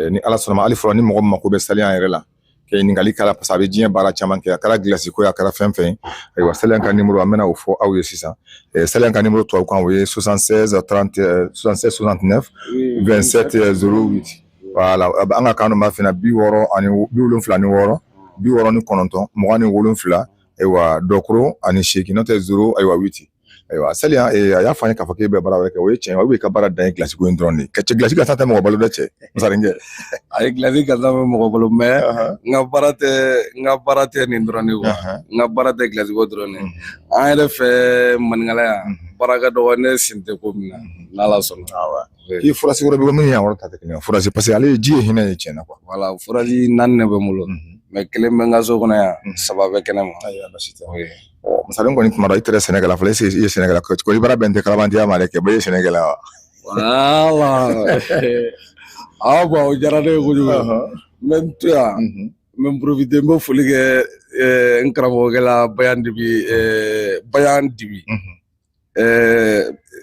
Ni Ala sɔnna ma, hali fɔlɔ ni mɔgɔ min mako bɛ Saliya yɛrɛ la ka ɲininkali k'a la, parce que a bɛ diɲɛ baara caman kɛ, a kɛra gilasi ko ye, a kɛra fɛn fɛn ye. Ayiwa, Saliya ka numéro, an bɛna o fɔ aw ye sisan. Saliya ka numéro tubabukan, o ye 76 30 76 69 27 08. Voilà, an ka kan dɔ b'a f'i ɲɛna, 76 69 27, ayiwa, dɔkoro ani seegin, n'o tɛ 0, ayiwa, 8. Ayiwa, Saliya, a y'a fɔ an ye k'a fɔ k'e bɛ baara wɛrɛ kɛ, o ye tiɲɛ ye wa, i ka baara dan ye gilasi ko in dɔrɔn de ye? Ka cɛ gilasi gansan tɛ mɔgɔ balo dɛ, cɛ masarinkɛ. A ye gilasi gansan bɛ mɔgɔ balo, mais n ka baara tɛ nin dɔrɔn de quoi. N ka baara tɛ gilasi ko dɔrɔn de. An yɛrɛ fɛ maninkala yan, baara ka dɔgɔ, ne sen tɛ ko min na, n'Ala sɔnna. K'i forage wɛrɛ bɛ min ye, yɔrɔ ta tɛ kelen ye, forage, parce que ale ye ji ye, hinɛ ye tiɲɛ na quoi. Voilà, forage naani de bɛ n bolo, mais kelen bɛ n ka so kɔnɔ yan, saba bɛ kɛnɛ ma. Ayiwa, basi tɛ. Ɔ, masaren kɔni, tuma dɔ i tɛrɛ sɛnɛkɛla fɔlɔ, est-ce que i ye sɛnɛkɛla ko i baara bɛn tɛ kalabantiya ma dɛ, kɛ bɛɛ ye sɛnɛkɛla wa? Voilà. Ah bon, o diyara ne ye kojugu. N bɛ n to yan, n bɛ n profiter, n bɛ foli kɛ n karamɔgɔkɛ la, Bayan Dibi, Bayan Dibi.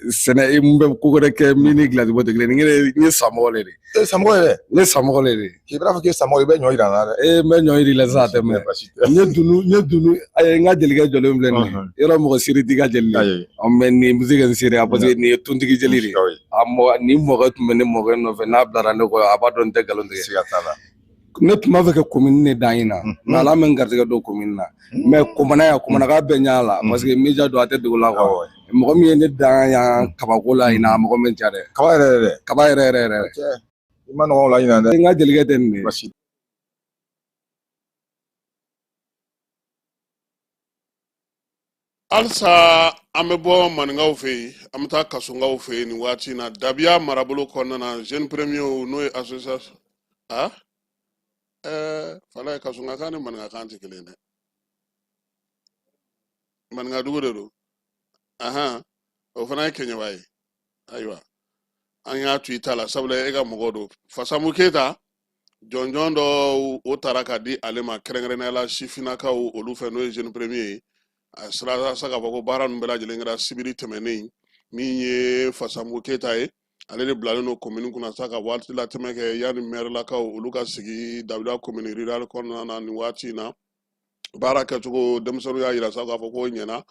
Sɛnɛ, n bɛ ko wɛrɛ kɛ min ni gilasi bɔ tɛ kelen ye. N ye samɔgɔ de ye. Samɔgɔ yɛrɛ? N ye samɔgɔ de ye. K'i b'a fɔ k'i ye samɔgɔ, i bɛ ɲɔ yira n na dɛ. Ee, n bɛ ɲɔ yir'i la sisan, a tɛ mɛn. N ye dunu, ayi, n ka jelikɛ jɔlen filɛ nin ye. Yɔrɔ mɔgɔ seere t'i ka jeli la. Mais nin bɛ se ka n seereya, parce que nin ye tontigi jeli de ye. A mɔ nin mɔkɛ tun bɛ ne mɔkɛ nɔfɛ, n'a bilara ne kɔ, a b'a dɔn n tɛ nkalon tigɛ. Siga t'a la. Ne tun b'a fɛ ka commune de dan in na, mais Ala bɛ n garijɛgɛ don commune na. Mais komana yan, komanaka bɛɛ ɲɛ la, parce que média don, a tɛ dogo la quoi. Mɔgɔ min ye ne dan yan kabako la ɲinan, a mɔgɔ min ca dɛ. Kaba yɛrɛ yɛrɛ? Kaba yɛrɛ yɛrɛ yɛrɛ. I ma nɔgɔn o la ɲinan dɛ. N ka jelikɛ tɛ nin de. Halisa an bɛ bɔ maninkaw fɛ yen, an bɛ taa kasonkaw fɛ yen nin waati in na, Dabiya marabolo kɔnɔna na, jeune premier, n'o ye association a fala ye. Kasonkakan ni maninkakan tɛ kelen dɛ, maninkadugu de don. Ahan, o fana ye kɛɲɛba ye. Ayiwa, an y'a to i ta la, sabula e ka mɔgɔ don. Fasamu Keyita, jɔnjɔn dɔ o taara ka di ale ma, kɛrɛnkɛrɛnnenya la sifinnakaw olu fɛ, n'o ye jeune premier ye. A sera sa k'a fɔ ko baara ninnu bɛɛ lajɛlen kɛra sibiri tɛmɛnen. Min ye Fasamu Keyita ye, ale de bilalen don commune kunna sa ka waati latɛmɛ kɛ yanni mɛrilakaw olu ka sigi Dabiya commune rurale kɔnɔna na nin waati in na. Baara kɛcogo, denmisɛnninw y'a yira sa k'a fɔ k'o ɲɛna.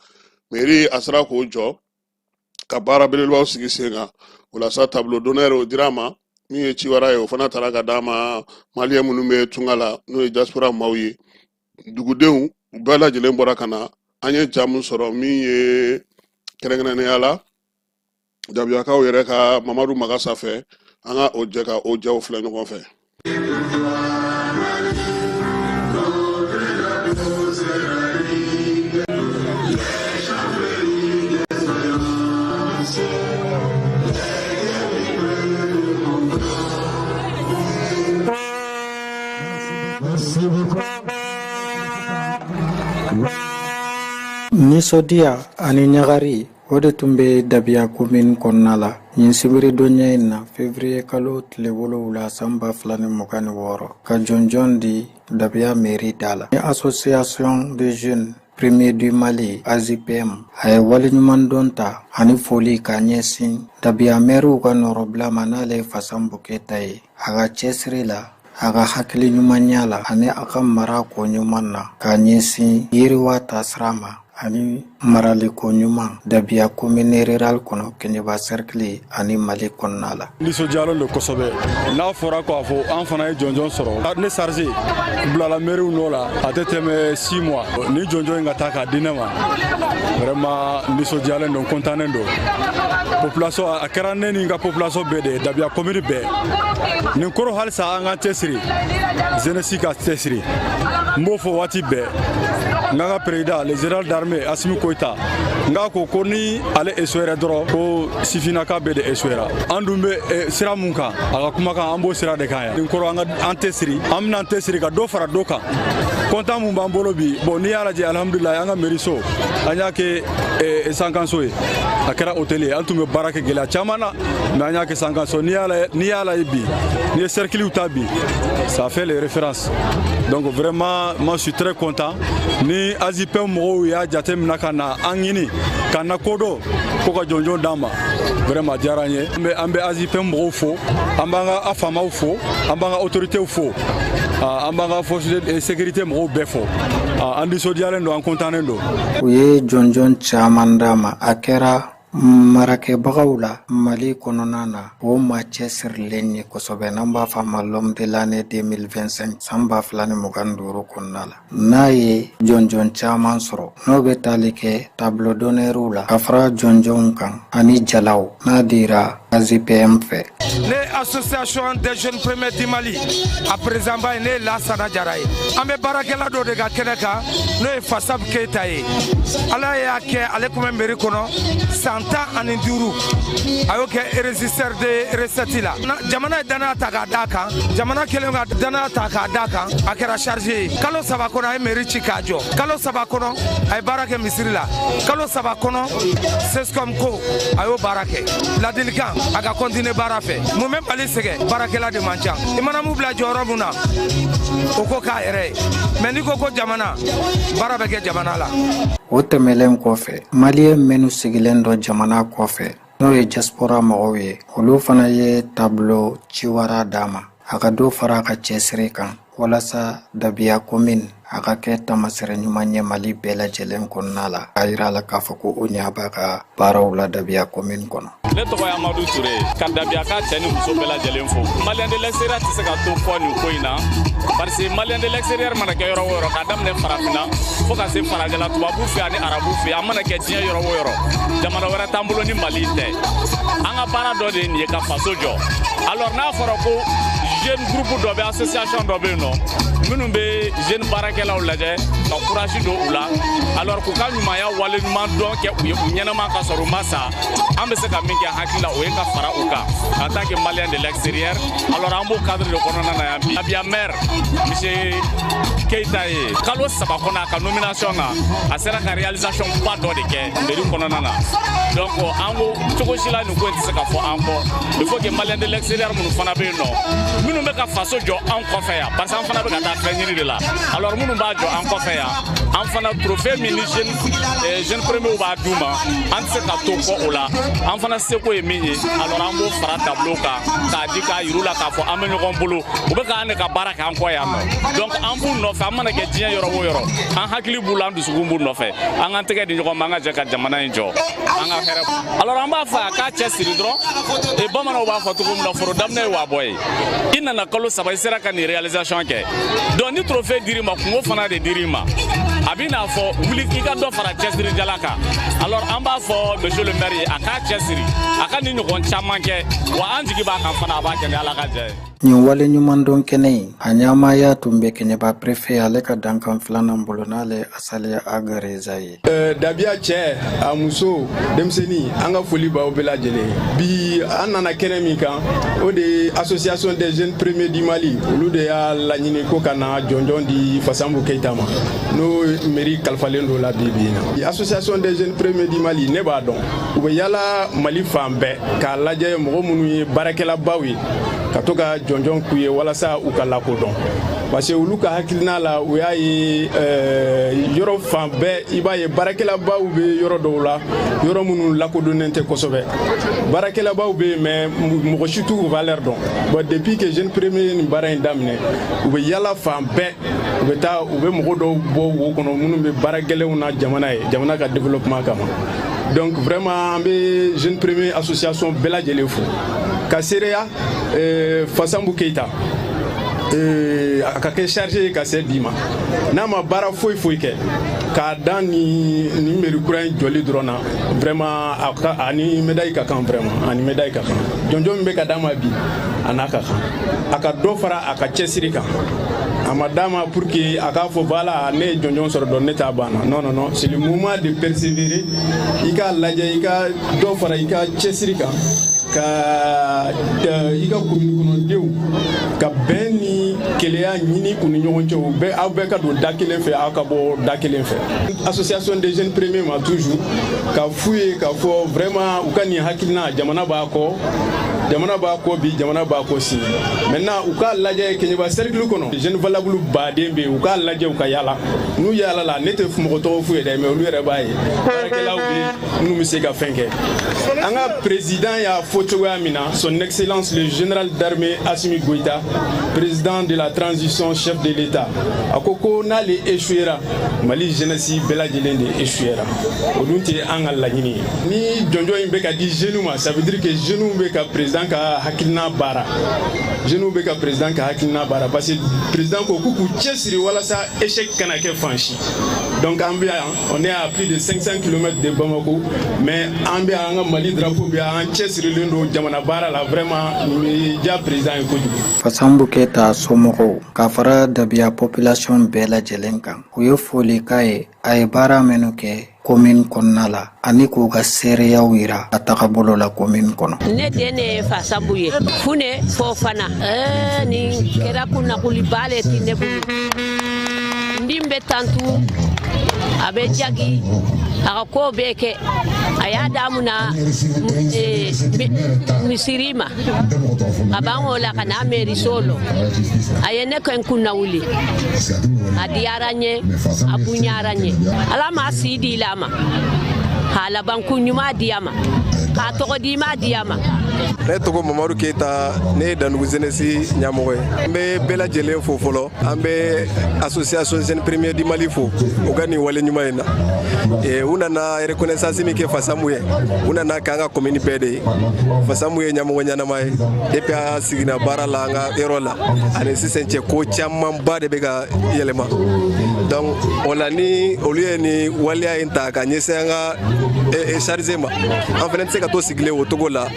Mairie a sera k'o jɔ ka baara belebelebaw sigi sen kan. O la sa, tableau d'honneur o dira a ma. Min ye ciwara ye, o fana taara ka d'a ma. Maliyɛn minnu bɛ tunga la, n'o ye diaspora maaw ye, dugudenw bɛɛ lajɛlen bɔra ka na. An ye ja min sɔrɔ, min ye kɛrɛnkɛrɛnnenya la Dabiyakaw yɛrɛ ka Mamadu Magasa fɛ. An ka o jɛ ka o jaw filɛ ɲɔgɔn fɛ. Nisɔndiya ani ɲagari, o de tun bɛ Dabiya komini kɔnɔna la nin sibiridonya in na, fevrier kalo tile 7, san 2026, ka jɔnjɔn di Dabiya mairie da la ni Association de jeunes premier du Mali, AJPM. A ye waleɲumandɔn ta ani foli k'a ɲɛsin Dabiya mɛriw ka nɔrɔbila ma, n'ale ye Fasanbu Keyita ye, a ka cɛsiri la, a ka hakili ɲumanya la ani a ka mara ko ɲuman na k'a ɲɛsin yiriwa taasira ma ani maraliko ɲuman Dabiya commune rurale kɔnɔ, Keɲeba cercle ani Mali kɔnɔna la. Nisɔndiyalen don kosɛbɛ. N'a fɔra k'a fɔ an fana ye jɔnjɔn sɔrɔ, ne chargé bilala mɛriw nɔ la, a tɛ tɛmɛ 6 mois, ni jɔnjɔn in ka taa k'a di ne ma, vraiment nisɔndiyalen don, kɔntannen don. Population, a kɛra ne ni n ka population bɛɛ de ye, Dabiya commune bɛɛ. Nin kɔrɔ, halisa an k'an cɛsiri, jeunesse ka cɛsiri. N b'o fɔ waati bɛɛ, n ka président, le général d'armée Assimi Goïta, n k'a ko ko ni ale échouera dɔrɔn, ko sifinnaka bɛɛ de échouera. An dun bɛ sira mun kan, a ka kumakan, an b'o sira de kan yan. Nin kɔrɔ, an ka an tɛ siri, an bɛna an tɛ siri ka dɔ fara dɔ kan. Content mun b'an bolo bi, bon, n'i y'a lajɛ, alhamdulilayi, an ka mairie so, an y'a kɛ sankanso ye, a kɛra hôtel ye. An tun bɛ baara kɛ gɛlɛya caman na, mais an y'a kɛ sankanso. N'i y'a lajɛ bi, n'i ye cercle ta bi, ça fait les références. Donc vraiment, moi je suis très content. Ni AJPM mɔgɔw y'a jate minɛ ka na an ɲini ka na kodɔn ko ka jɔnjɔn d'an ma, vraiment a diyara an ye. An bɛ AJPM mɔgɔw fo, an b'an ka faamaw fo, an b'an ka autorités fo, an b'an ka force de sécurité mɔgɔw bɛɛ fo. An nisɔndiyalen don, an kɔntannen don. U ye jɔnjɔn caman d'a ma, a kɛra marakɛbagaw la Mali kɔnɔna na, o maa cɛsirilen ye kosɛbɛ, n'an b'a fɔ a ma l'homme de l'année 2025, san 2025 kɔnɔna la, n'a ye jɔnjɔn caman sɔrɔ, n'o bɛ tali kɛ tableau d'honneur la, ka fara jɔnjɔnw kan ani jalaw n'a dira AJPM fɛ. Ne, Association des jeunes premiers du Mali, a président ba ye, ne ye Lasana Jara ye. An bɛ baarakɛla dɔ de ka kɛnɛ kan, n'o ye Fasab Keyita ye. Ala y'a kɛ, ale tun bɛ mairie kɔnɔ san 15, a y'o kɛ régisseur de recette la. Jamana ye danaya ta k'a d'a kan, jamana kɛlen ka danaya ta k'a d'a kan, a kɛra chargé ye. Kalo 3 kɔnɔ, a ye mairie ci k'a jɔ. Kalo 3 kɔnɔ, a ye baara kɛ misiri la. Kalo 3 kɔnɔ, CSCOM ko, a y'o baara kɛ. Ladilikan, a ka continuer baara fɛ. Mun bɛ Mali sɛgɛn? Baarakɛla de man ca. I mana mun bila jɔyɔrɔ mun na, o ko k'a yɛrɛ ye, mɛ n'i ko ko jamana, baara bɛ kɛ jamana la. O tɛmɛlen kɔfɛ, Maliyɛn minnu sigilen dɔ jamana kɔfɛ, n'o ye diaspora mɔgɔw ye, olu fana ye tableau ciwara d'a ma, a ka dɔ fara a ka cɛsiri kan walasa Dabiya commune a ka kɛ taamasere ɲuman ye Mali bɛɛ lajɛlen kɔnɔna la, k'a yira a la k'a fɔ ko o ɲa b'a ka baaraw la Dabiya commune kɔnɔ. Ne tɔgɔ ye Amadu Ture, ka Dabiyaka cɛ ni muso bɛɛ lajɛlen fo. Malien de l'extérieur tɛ se ka to kɔ nin ko in na, parce que Malien de l'extérieur mana kɛ yɔrɔ o yɔrɔ, k'a daminɛ Farafinna fo ka se farajɛla, tubabu fɛ ani arabu fɛ, an mana kɛ diɲɛ yɔrɔ o yɔrɔ, jamana wɛrɛ t'an bolo ni Mali tɛ. An ka baara dɔ de ye nin ye, ka faso jɔ. Alors n'a fɔra ko jeune groupe dɔ bɛ, association dɔ bɛ yen nɔ, minnu bɛ jeune baarakɛlaw lajɛ ka courage don u la, alors k'u ka ɲumanya waleɲuman dɔn kɛ u ye, u ɲɛnama ka sɔrɔ u ma sa, an bɛ se ka min kɛ hakili la, o ye ka fara u kan en tant que Malien de l'extérieur. Alors an b'o cadre de kɔnɔna na yan bi. Dabiya maire, monsieur Keita ye, kalo 3 kɔnɔ a ka nomination na, a sera ka réalisation ba dɔ de kɛ mairie kɔnɔna na. Donc an ko cogo si la, nin ko in tɛ se ka fɔ an kɔ. Il faut que Malien de l'extérieur minnu fana bɛ yen nɔ, minnu bɛ ka faso jɔ an kɔfɛ yan, parce que an fana bɛ ka taa fɛn ɲini de la, alors minnu b'a jɔ an kɔfɛ yan, an fana trophée min ni jeune premier b'a d'u ma, an tɛ se ka to kɔ o la. An fana seko ye min ye, alors an b'o fara tableau kan k'a di, k'a yir'u la k'a fɔ an bɛ ɲɔgɔn bolo. U bɛ k'an de ka baara kɛ an kɔ yan nɔ, donc an b'u nɔfɛ. An mana kɛ diɲɛ yɔrɔ o yɔrɔ, an hakili b'u la, an dusukun b'u nɔfɛ. An k'an tɛgɛ di ɲɔgɔn ma, an ka jɛ ka jamana in jɔ, an ka hɛrɛ. Alors an b'a fɔ a k'a cɛ siri dɔrɔn. E, bamananw b'a fɔ cogo min na, foro daminɛ ye waabɔ ye. I nana kalo 3, i sera ka nin réalisation kɛ. Donc ni trophée dir'i ma, kungo fana de dir'i ma. A b'i n'a fɔ wuli i ka dɔ fara cɛsirijala kan. Alors an b'a fɔ monsieur le maire ye, a k'a cɛsiri, a ka nin ɲɔgɔn caman kɛ, wa an jigi b'a kan fana, a b'a kɛ ni Ala ka jɛ ye. Nin wale ɲumandɔn kɛnɛ in, a ɲɛmaaya tun bɛ Kɛɲɛba préfet ale ka dankan filanan bolo, n'ale Asaliya Agareza ye. Dabiya cɛ, a muso, denmisɛnnin, an ka foli b'aw bɛɛ lajɛlen. Bi an nana kɛnɛ min kan, o de ye Association des jeunes premiers du Mali. Olu de y'a laɲini ko ka na jɔnjɔn di Fasanbu Keyita ma, n'o mairie kalifalen don la bi bi in na. Association des jeunes premiers du Mali, ne b'a dɔn, u bɛ yala Mali fan bɛɛ k'a lajɛ mɔgɔ minnu ye baarakɛlabaw ye, ka to ka jɔnjɔn k'u ye walasa u ka lakodɔn, parce que olu ka hakilina la, u y'a ye yɔrɔ fan bɛɛ, i b'a ye baarakɛlabaw bɛ yɔrɔ dɔw la, yɔrɔ minnu lakodɔnnen tɛ kosɛbɛ. Baarakɛlabaw bɛ yen, mais mɔgɔ si t'u valeur dɔn. Bon, depuis que jeune premier nin baara in daminɛ, u bɛ yala fan bɛɛ, u bɛ taa, u bɛ mɔgɔ dɔw bɔ wo kɔnɔ minnu bɛ baara gɛlɛnw na jamana ye, jamana ka développement kama. Donc vraiment, an bɛ jeune premier association bɛɛ lajɛlen fo ka seereya. Fasanbu Keyita, a ka kɛ chargé ye ka se bi ma, n'a ma baara foyi foyi kɛ k'a dan ni mairie kura in jɔli dɔrɔn na, vraiment a ka ani médaille ka kan, vraiment ani médaille ka kan. Jɔnjɔn min bɛ ka d'a ma bi, a n'a ka kan, a ka dɔ fara a ka cɛsiri kan. A ma d'a ma pour que a k'a fɔ voilà, ne ye jɔnjɔn sɔrɔ dɔn, ne t'a banna. Non, non, non, c'est le moment de persévérer. I k'a lajɛ, i ka dɔ fara i ka cɛsiri kan, ka i ka commune kɔnɔdenw ka bɛn ni keleya ɲini u ni ɲɔgɔn cɛ, u bɛɛ, aw bɛɛ ka don da kelen fɛ, aw ka bɔ da kelen fɛ. Association des jeunes premiers ma, toujours ka f'u ye k'a fɔ vraiment u ka nin hakilina, jamana b'a kɔ, jamana b'a kɔ bi, jamana b'a kɔ sini. Maintenant u k'a lajɛ, Keɲeba cercle kɔnɔ, jeune valable baden bɛ yen. U k'a lajɛ, u ka yala, n'u yala la, ne tɛ mɔgɔ tɔgɔ f'u ye dɛ, mais olu yɛrɛ b'a ye, baarakɛlaw bɛ minnu bɛ se ka fɛn kɛ. An ka président y'a fɔ cogoya min na, son excellence le général d'armée Assimi Goïta, président de la transition, chef de l'État, a ko ko n'ale échouera, Mali jeunesse bɛɛ lajɛlen de échouera. O dun tɛ an ka laɲini ye. Ni jɔnjɔn in bɛ ka di jeunes ma, ça veut dire que jeunes bɛ ka président ka hakilina baara, jeunes bɛ ka président ka hakilina baara, parce que président ko k'u k'u cɛsiri walasa échec kana kɛ fan si. Donc an bɛ yan, on est à plus de 500 km de Bamako, mais an bɛ yan, an ka Mali drapeau bɛ yan, an cɛsirilen don jamana baara la. Vraiment, nin bɛ diya président ye kojugu. Fasanbu Keyita somɔgɔw ka fara Dabiya population bɛɛ lajɛlen kan, u ye foli k'a ye, a ye baara minnu kɛ commune kɔnɔna la, ani k'u ka seereyaw yira a tagabolo la commune kɔnɔ. Ne den ne ye Fasanbu ye, Fune Fofana. Nin kɛra kunnakuliba le ti ne bolo. N den bɛ tantu, a bɛ jagi, a ka ko bɛɛ kɛ. A y'a damuna misiri ma, ka ban o la ka na mairie so lɔ. A ye ne kɛ n kunna wuli, a diyara n ye, a bonyara n ye. Ala ma si di la ma, k'a laban kun ɲuman di a ma, k'a tɔgɔ di ma di a ma. Ne tɔgɔ Mamadu Keyita, ne ye Dandugu jeunesse ɲɛmɔgɔ ye. An bɛ bɛɛ lajɛlen fo fɔlɔ, an bɛ association jeune premier du Mali fo u ka nin wale ɲuman in na. U nana reconnaissance min kɛ Fasamu ye, u nana k'an ka commune bɛɛ de ye. Fasamu ye ɲɛmɔgɔ ɲɛnama ye. Depuis a siginna baara la an ka yɔrɔ la ani sisan cɛ, ko camanba de bɛ ka yɛlɛma. Donc o la, ni olu ye nin waleya in ta ka ɲɛsin an ka chargé ma, an fana tɛ se ka to sigilen o cogo la.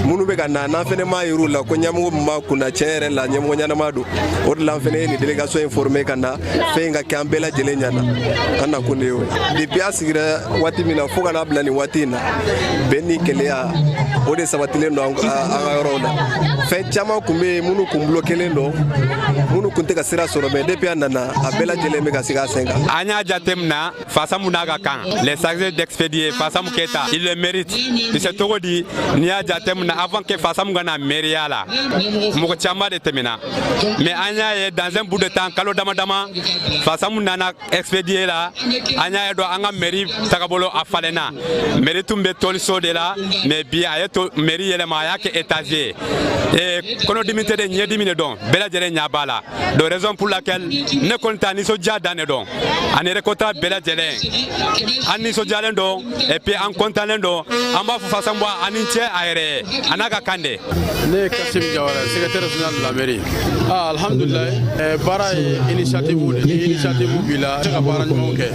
Minnu bɛ ka na, n'an fana m'a yir'u la ko ɲɛmɔgɔ min b'a kunna, tiɲɛ yɛrɛ la, ɲɛmɔgɔ ɲɛnama don. O de la an fana ye nin délégation in formé ka na fɛn in ka kɛ an bɛɛ lajɛlen ɲɛna. An nakun de y'o ye. Depuis a sigira waati min na fo ka n'a bila nin waati in na, bɛn ni keleya, o de sabatilen don an ka yɔrɔw la. Fɛn caman tun bɛ yen minnu kun bloquélen don, minnu kun tɛ ka sira sɔrɔ, mais depuis a nana, a bɛɛ lajɛlen bɛ ka sigi a sen kan. An y'a jateminɛ, Fasamu n'a ka kan, les chargés d'expédier Fasamu Keyita, il le mérite. C'est cogo di? N'i y'a jateminɛ, avant que Fasamu ka na mairie la, mɔgɔ caman de tɛmɛna, mais an y'a ye dans un bout de temps, kalo dama dama, Fasamu nana expédier la, an y'a ye dɔn an ka mairie tagabolo a falenna. Mairie tun bɛ tɔliso de la, mais bi a ye to mairie yɛlɛma, a y'a kɛ étage ye. Kɔnɔdimi tɛ dɛ, ɲɛdimi de dɔn, bɛɛ lajɛlen ɲɛ b'a la. Donc raison pour laquelle ne kɔni ta nisɔndiya dan. de don ani récoltant bɛɛ lajɛlen. An nisɔndiyalen don et puis an kɔntannen don. An b'a fɔ Fasanbu a ni cɛ a yɛrɛ ye a n'a ka kan de. Ne ye Kasim Jawara, secrétaire général de la mairie. Ah, alhamdulilayi, baara ye initiative de ni initiative b'i la, i bɛ se ka baara ɲumanw kɛ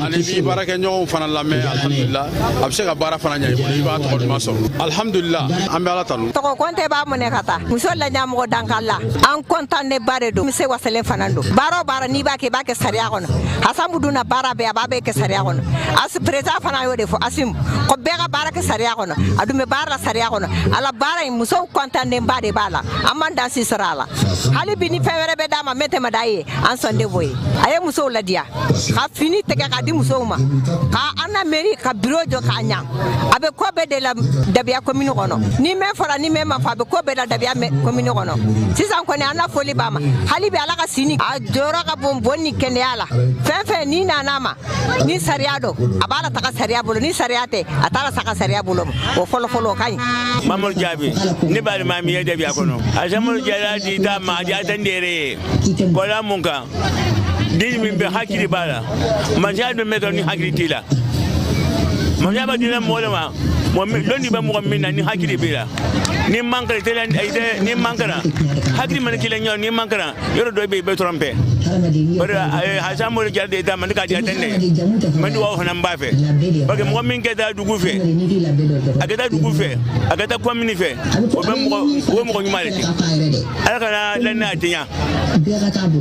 ani b'i baarakɛɲɔgɔnw fana lamɛn. Alhamdulilah, a bɛ se ka baara fana ɲɛ i bolo, i b'a tɔgɔ duman sɔrɔ. Alhamdulilah, an bɛ Ala tanu. Tɔgɔ Kɔnte b'a minɛ ka taa muso la ɲɛmɔgɔ dankan la. An kɔntan ne ba de don, se wasalen fana don. Baara o baara n'i b'a kɛ, i b'a kɛ sariya kɔnɔ. Hasanbu dun na baara bɛɛ, a b'a bɛɛ kɛ sariya kɔnɔ. Asi président fana y'o de fɔ Asim ko bɛɛ ka baara kɛ sariya kɔnɔ. A dun bɛ baara la sariya kɔnɔ. Ala baara in, musow kɔntannen ba de b'a la. An man dan si sɔrɔ a la. Hali bi ni fɛn wɛrɛ bɛ d'a ma min tɛ da ye, an sɔn de b'o ye. A ye musow ladiya ka fini tigɛ ka di musow ma, ka an na mairie ka bureau jɔ k'a ɲa. A bɛ ko bɛɛ de la Dabiya commune kɔnɔ. Ni mɛn fɔra, ni mɛn ma fɔ, a bɛ ko bɛɛ la Dabiya commune kɔnɔ. Sisan kɔni, an na foli b'a ma. Hali bi Ala ka sini a jɔyɔrɔ ka bon bon ni kɛnɛya la. Fɛn fɛn n'i nana ma ni sariya don, a b'a la taga sariya bolo. Ni sariya tɛ, a t'a la saga sariya bolo. O fɔlɔ fɔlɔ, o ka ɲi. Mamadu Jaabi ne balima min ye Dabiya kɔnɔ, Asamadu Jara di ta ma a tɛ n yɛrɛ ye kɔla mun kan den min bɛ hakili b'a la. Masaya dun bɛ sɔrɔ ni hakili t'i la. Masaya bɛ dila mɔgɔ de ma, mɔgɔ lɔnni bɛ mɔgɔ min na ni hakili b'i la. Ni man kɛra i tɛ ni man kɛra hakili mana k'i la ɲɔgɔn ni man kɛra yɔrɔ dɔ bɛ yen, i bɛ tromper. O de la Asamadu Jara de ta ma ne ka diya tɛ ne ye. N bɛ dugawu fana n b'a fɛ parce que mɔgɔ min kɛ taa dugu fɛ, a kɛ taa dugu fɛ, a kɛ taa commune fɛ, o bɛ mɔgɔ o bɛ mɔgɔ ɲuman de kɛ. Ala kana lannaya tiɲɛ,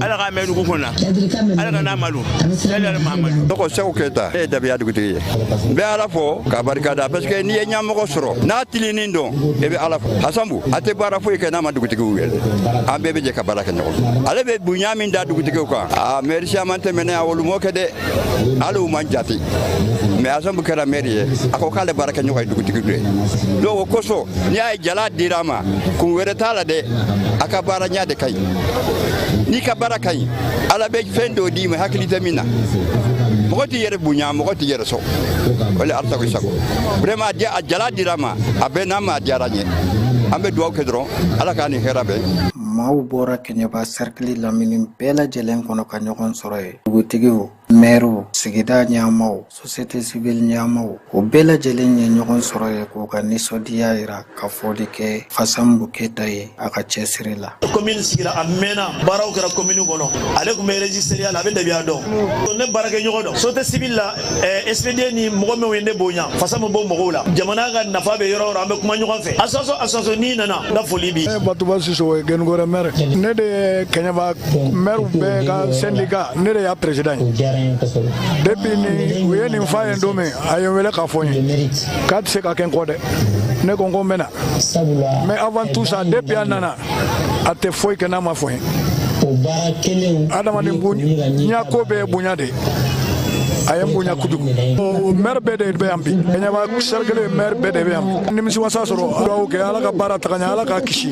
Ala k'a mɛn dugu kɔnɔ, Ala kana malo sali Mahamadu. Tɔgɔ Sɛku Keyita, ne ye Dabiya dugutigi ye. N bɛ Ala fo k'a barika da parce que n'i ye ɲɛmɔgɔ sɔrɔ n'a tilennen don, i bɛ Ala fo. Hasanbu a tɛ baara foyi kɛ n'a ma dugutigiw wele. An bɛɛ bɛ jɛ ka baara kɛ ɲɔgɔn fɛ. Ale bɛ bonya min da dugutigiw kan, aa, maire caman tɛmɛnen a olu m'o kɛ dɛ, hali u man jate. Mais Hasanbu kɛra maire ye, a ko k'ale baara kɛ ɲɔgɔn ye dugutigi de ye. Donc o kosɔn n'i y'a ye jala dira a ma, kun wɛrɛ t'a la dɛ, a ka baara ɲɛ de ka ɲi. N'i ka baara ka ɲi, Ala bɛ fɛn dɔ d'i ma hakili tɛ min na. Mɔgɔ t'i yɛrɛ bonya, mɔgɔ t'i yɛrɛ sɔn. O le Ala sago i sago. Vraiment, a jala dira a ma, a bɛɛ n'a ma, a diyara n ye. An bɛ dugawu kɛ dɔrɔn, Ala k'a ni hɛrɛ bɛn. Maaw bɔra Kɛɲɛba sɛrikili lamini bɛɛ lajɛlen kɔnɔ ka ɲɔgɔn sɔrɔ yen. Dugutigiw, mɛriw, sigida ɲɛmaw, société civile ɲɛmaw, o bɛɛ lajɛlen ye ɲɔgɔn sɔrɔ yen k'u ka nisɔndiya yira ka foli kɛ Fasanbu Keyita ye a ka cɛsiri la. Commune sigira a mɛnna, baaraw kɛra commune kɔnɔ. Ale tun bɛ régisseur la, a bɛ Dabiya dɔn, ne baarakɛɲɔgɔn dɔn société civile la, SPD ni mɔgɔ minnu ye ne bonya, Fasanbu b'o mɔgɔw la. Jamana ka nafa bɛ yɔrɔ o yɔrɔ, an bɛ kuma ɲɔgɔn fɛ. Association n'i nana, n ka foli bi. Ne ye Batuba Sisoko ye, Genugore maire. Ne de ye Kɛɲɛba maire bɛɛ ka syndicat, ne de y'a président ye. Depuis ni u ye nin f'a ye don min, a ye n wele k'a fɔ n ye k'a tɛ se ka kɛ n kɔ dɛ. Ne ko n ko n bɛ na. Mais avant tout ça, depuis a nana, a tɛ foyi kɛ n'a ma fɔ n ye. Adamaden bonya ko bɛɛ ye bonya de ye. A ye n bonya kojugu. Maire bɛɛ de bɛ yan bi, Kɛɲɛba cercle maire bɛɛ de bɛ yan bi. Nimisiwasa sɔrɔ, dugawu kɛ Ala ka baara taga ɲɛ, Ala k'a kisi.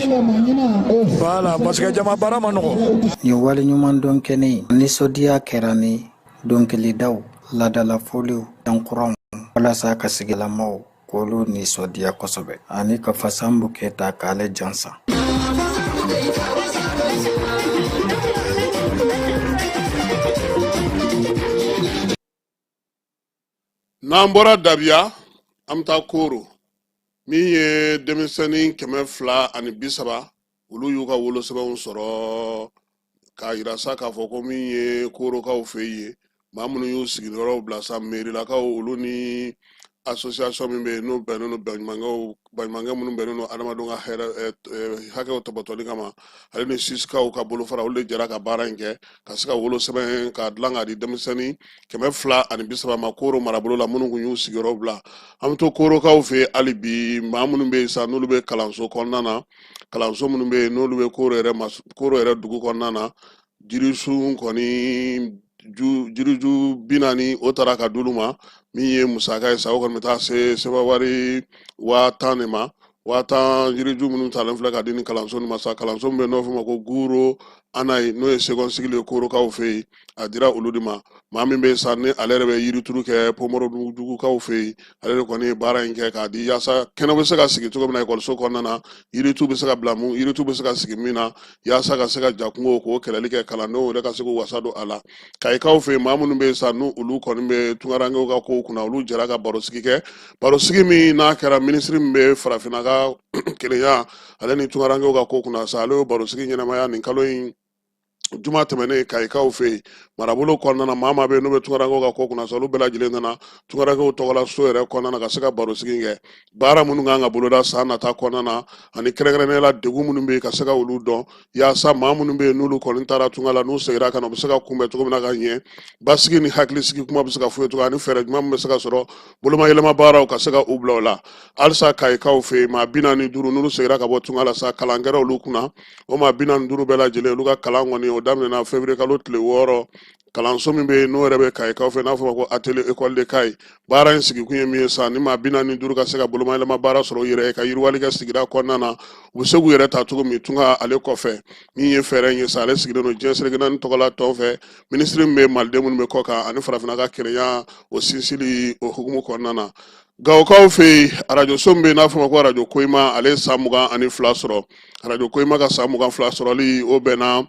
Voilà, parce que jama baara ma nɔgɔ. Nin waleɲumandɔn kɛnɛ in nisɔndiya kɛra ni dɔnkilidaw, laadalafoliw, dankuranw, walasa ka sigilamaw k'olu nisɔndiya kosɛbɛ ani ka Fasanbu Keyita k'ale jansa. N'an bɔra Dabiya, an bɛ taa Koro. Min ye denmisɛnnin 230, olu y'u ka wolosɛbɛnw sɔrɔ k'a yira sa k'a fɔ ko min ye Korokaw fɛ yen, maa minnu y'u sigiyɔrɔw bila sa, merilakaw olu ni association min bɛ yen n'o bɛnnen don baɲumankɛ minnu bɛnnen don adamadenw ka hɛrɛ hakɛw tɔpɔtɔli kama, ale ni sisikaw ka bolofara, olu de jɛra ka baara in kɛ ka se ka wolosɛbɛn k'a dilan k'a di denmisɛnnin 230 ma Koro marabolo la, minnu kun y'u sigiyɔrɔ bila. An bɛ to Korokaw fɛ yen hali bi. Maa minnu bɛ yen sa, n'olu bɛ kalanso kɔnɔna na, kalanso minnu bɛ yen n'olu bɛ Koro yɛrɛ ma, Koro yɛrɛ dugu kɔnɔna na, jirisun kɔni ju jiriju 40, o taara ka d'olu ma. Min ye musaka ye sa, o kɔni bɛ taa se sɛbɛn wari 10,000 de ma. 10,000 jiriju minnu talen filɛ ka di ni kalanso nin ma sa, kalanso min bɛ yen n'o fɔ ma ko Guro Anayi n'o ye second cycle ye Korokaw fɛ yen, a dira olu de ma. Maa min bɛ sa ni ale yɛrɛ bɛ yirituru kɛ Pomorodugukaw fɛ yen, ale de kɔni ye baara in kɛ k'a di yaasa kɛnɛ bɛ se ka sigi cogo min na ekɔliso kɔnɔna na, yiritu bɛ se ka bila mun, yiritu bɛ se ka sigi min na, yaasa ka se ka jakungo k'o kɛlɛli kɛ, kalandenw yɛrɛ ka se k'u wasa don a la. Kayikaw fɛ yen, maa minnu bɛ yen sa n'u olu kɔni bɛ tunkarankew ka kow kunna, olu jɛra ka barosigi kɛ, barosigi min n'a kɛra minisiri min bɛ farafinna ka kelenya ale ni tunkarankew ka ko kunna sa, ale y'o barosigi ɲɛnamaya nin kalo in juma tɛmɛnen Kayikaw fɛ yen marabolo kɔnɔna na. Maa maa bɛ yen n'u bɛ tunkarankew ka ko kunna sa, olu bɛɛ lajɛlen nana tunkarankew tɔgɔla so yɛrɛ kɔnɔna na ka se ka barosigi kɛ, baara minnu kan ka boloda san nata kɔnɔna na, ani kɛrɛnkɛrɛnnenya la degun minnu bɛ yen ka se ka olu dɔn, yaasa maa minnu bɛ yen n'olu kɔni taara tunga la, n'u seginna ka na, u bɛ se ka kunbɛn cogo min na ka ɲɛ, basigi ni hakilisigi kuma bɛ se ka f'u ye cogo, ani fɛɛrɛ jumɛn min bɛ se ka sɔrɔ bolomayɛlɛma baaraw ka se ka u bila o la. Halisa Kayikaw fɛ yen, maa 45 n'olu seginna ka bɔ tunga la sa, kalan kɛra olu kunna. O maa 45 bɛɛ lajɛlen, olu ka kalan kɔni o daminɛna février kalo tile 6, kalanso min bɛ yen n'o yɛrɛ bɛ Kayikaw fɛ, n'a fɔ ma ko atelier école de Kayi. Baara in sigikun ye min ye sa, ni maa 45 ka se ka bolomayɛlɛma baara sɔrɔ u yɛrɛ ye, ka yiriwali kɛ sigida kɔnɔna na, u bɛ se k'u yɛrɛ ta cogo min tunga ale kɔfɛ. Min ye fɛɛrɛ in ye sa, ale sigilen don diɲɛ seleke naani tɔgɔla tɔn fɛ, minisiri min bɛ maliden minnu bɛ kɔ kan ani farafinna ka kelenya o sinsili o hukumu kɔnɔna na. Gawokaw fɛ yen, arajoso min bɛ yen n'a fɔ ma ko arajo Koyima, ale ye san 22 sɔrɔ. Arajo Koyima ka san 22 sɔrɔli, o bɛnna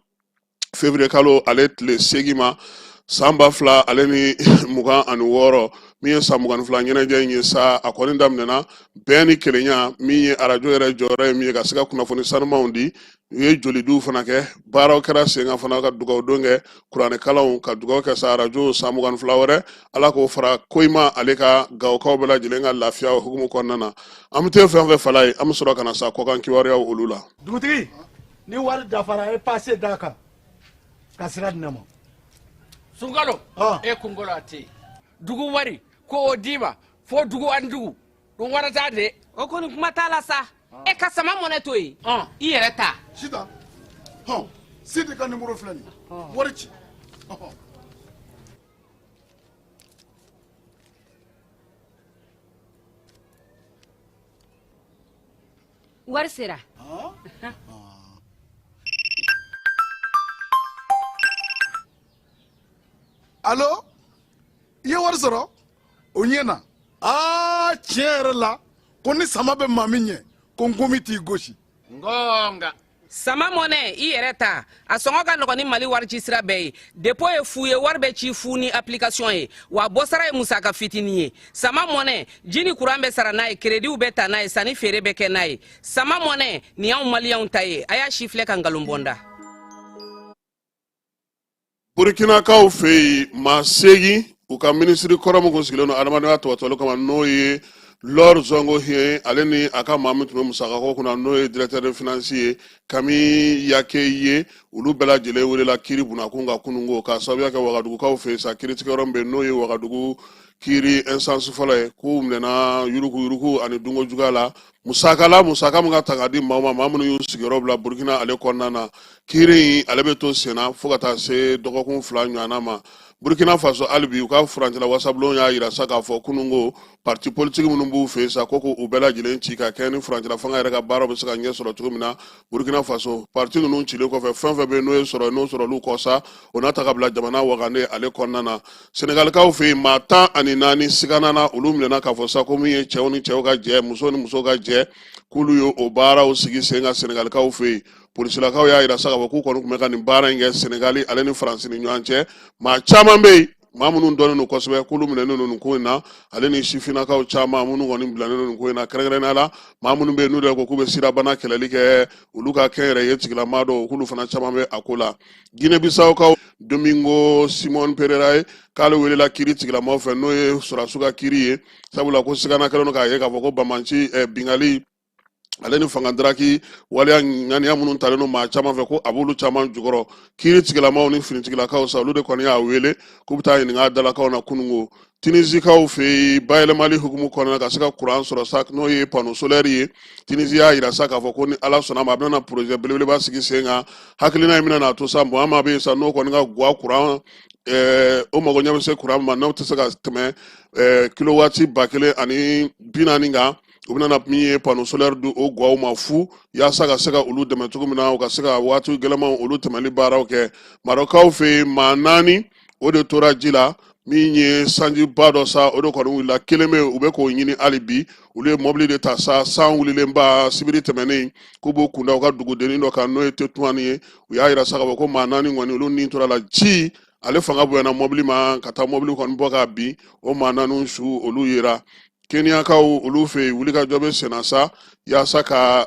février kalo ale tile 8 ma san 2026. Min ye san 22 ɲɛnajɛ in ye sa, a kɔni daminɛna bɛn ni kelenya, min ye arajo yɛrɛ jɔyɔrɔ ye min ye ka se ka kunnafoni sanumanw di. U ye jolidiw fana kɛ, baaraw kɛra sen kan fana, ka dugawudon kɛ, kuranɛkalanw, ka dugaw kɛ sa arajo san 22 wɛrɛ, Ala k'o fara Koyima ale ka Gawokaw bɛɛ lajɛlen ka lafiya hukumu kɔnɔna na. An bɛ taa fɛn fɛn fala ye, an bɛ sɔrɔ ka na sa kɔkan kibaruyaw olu la. Dugutigi, ni wari dafara, e pase d'a kan ka sira di ne ma. Sunkalo, e kunkolo a tɛ yen. Dugu wari ko o d'i ma fo dugu ani dugu dun wara t'a de. O kɔni kuma t'a la sa. E ka sama mɔnɛ to yen, i yɛrɛ ta. Sitan, hɔn, Sidi ka nimoro filɛ nin ye, wari ci. Wari sera. Alo, i ye wari sɔrɔ? O ɲɛna. Aa, tiɲɛ yɛrɛ la, ko ni sama bɛ maa min ɲɛ, ko nkomi t'i gosi. Ngonga. Sama mɔnɛ, i yɛrɛ ta, a sɔngɔ ka nɔgɔn ni Mali warici sira bɛɛ ye. Dépôt ye fu ye, wari bɛ ci fu ni application ye, wa bɔsara ye musaka fitinin ye. Sama mɔnɛ, ji ni kuran bɛ sara n'a ye, kerediw bɛ ta n'a ye, sanni feere bɛ kɛ n'a ye. Sama mɔnɛ nin y'anw maliyɛnw ta ye. A y'a sifilɛ ka nkalon bɔ n da. Burkinakaw fɛ yen, maa 8, u ka minisiri kɔrɔ min kun sigilen don adamadenya tɔbɔtɔli kama, n'o ye Laure Zongo Hien, ale ni a ka maa min tun bɛ musakako kunna, n'o ye directeur de finance ye Camille Yake ye, olu bɛɛ lajɛlen welela kiiri bunakun kan kununko, k'a sababuya kɛ Wagadugukaw fɛ yen sa, kiiritigɛyɔrɔ min bɛ yen n'o ye Wagadugu kiiri instance fɔlɔ ye, k'u minɛna yuruguyurugu ani dunko juguya la musaka la, musaka min ka ta ka di maaw ma, maa minnu y'u sigiyɔrɔ bila Burukina ale kɔnɔna na. Kiiri in ale bɛ to senna fo ka taa se dɔgɔkun 2 ɲɔgɔnna ma. Burukina Faso, hali bi u ka furancɛla wasabulon y'a yira sa k'a fɔ kununko parti politiki minnu b'u fɛ yen sa, ko k'u bɛɛ lajɛlen ci ka kɛ ni furancɛla fanga yɛrɛ ka baaraw bɛ se ka ɲɛ sɔrɔ cogo min na Burukina Faso. Parti ninnu cilen kɔfɛ, fɛn fɛn bɛ yen n'o ye sɔrɔ n'o sɔrɔl'u kɔ sa, o n'a ta ka bila jamana wagande ale kɔnɔna na. Senegalikaw fɛ yen, maa 14 siganana, olu minɛna k'a fɔ sa ko min ye cɛw ni cɛw ka jɛ, muso ni muso ka jɛ, k'olu ye o baaraw sigi sen kan Senegalikaw fɛ yen. Polisilakaw y'a yira sa k'a fɔ k'u kɔni tun bɛ ka nin baara in kɛ Senegali ale ni Faransi ni ɲɔgɔn cɛ. Maa caman bɛ yen, maa minnu dɔnnen don kosɛbɛ, k'olu minɛnen don nin ko in na, ale ni sifinnakaw caman minnu kɔni bilalen don nin ko in na, kɛrɛnkɛrɛnnenya la maa minnu bɛ yen n'u yɛrɛ ko k'u bɛ sirabana kɛlɛli kɛ, olu ka kɛnyɛrɛye tigilamaa dɔw, k'olu fana caman bɛ a ko la. Guinée Bissau, Domingo Simon Pereira ye, k'ale welela kiiri tigilamaaw fɛ, n'o ye sɔrɔdasiw ka kiiri ye, sabula ko sigana kɛlen don k'a ye k'a fɔ ko banbaanci binkanni ale ni fanga daraki waleya ŋaniya minnu talen don maa caman fɛ, ko a b'olu caman jukɔrɔ. Kiiri tigilamaw ni finitigilakaw sa, olu de kɔni y'a wele k'u bɛ taa ɲininka dalakaw na kununko. Tunisikaw fɛ yen, bayɛlɛmali hukumu kɔnɔna ka se ka kuran sɔrɔ sa, n'o ye panneau solaire ye, Tunisi y'a yira sa k'a fɔ ko ni Ala sɔnna ma, a bɛna projet belebeleba sigi sen kan. Hakilina in bɛna n'a to sa, maa maa bɛ yen sa n'o kɔni ka guwa kuran o mago ɲɛ bɛ se kuran ma, n'o tɛ se ka tɛmɛ kilowati 1040 kan. U bɛna min ye panneau solaire di o gwaw ma fu, yaasa ka se ka olu dɛmɛ cogo min na, u ka se ka waati gɛlɛmanw olu tɛmɛli baaraw kɛ. Marɔkaw fɛ yen, maa 4 o de tora ji la. Min ye sanjiba dɔ sa, o de kɔni wulila. Kelen bɛ yen, u bɛ k'o ɲini hali bi. Olu ye mɔbili de ta sa, san wulilenba sibiri tɛmɛnen, k'u b'u kunda u ka dugudennin dɔ kan, n'o ye Tetuwani ye. U y'a yira sa k'a fɔ ko maa 4 kɔni, olu ni tora la. Ji ale fanga bonyana mɔbili ma ka taa mɔbili kɔni bɔ ka bin. O maa 4 su, olu yera. Keniyakaw olu fɛ yen, wulikajɔ bɛ senna sa, yaasa ka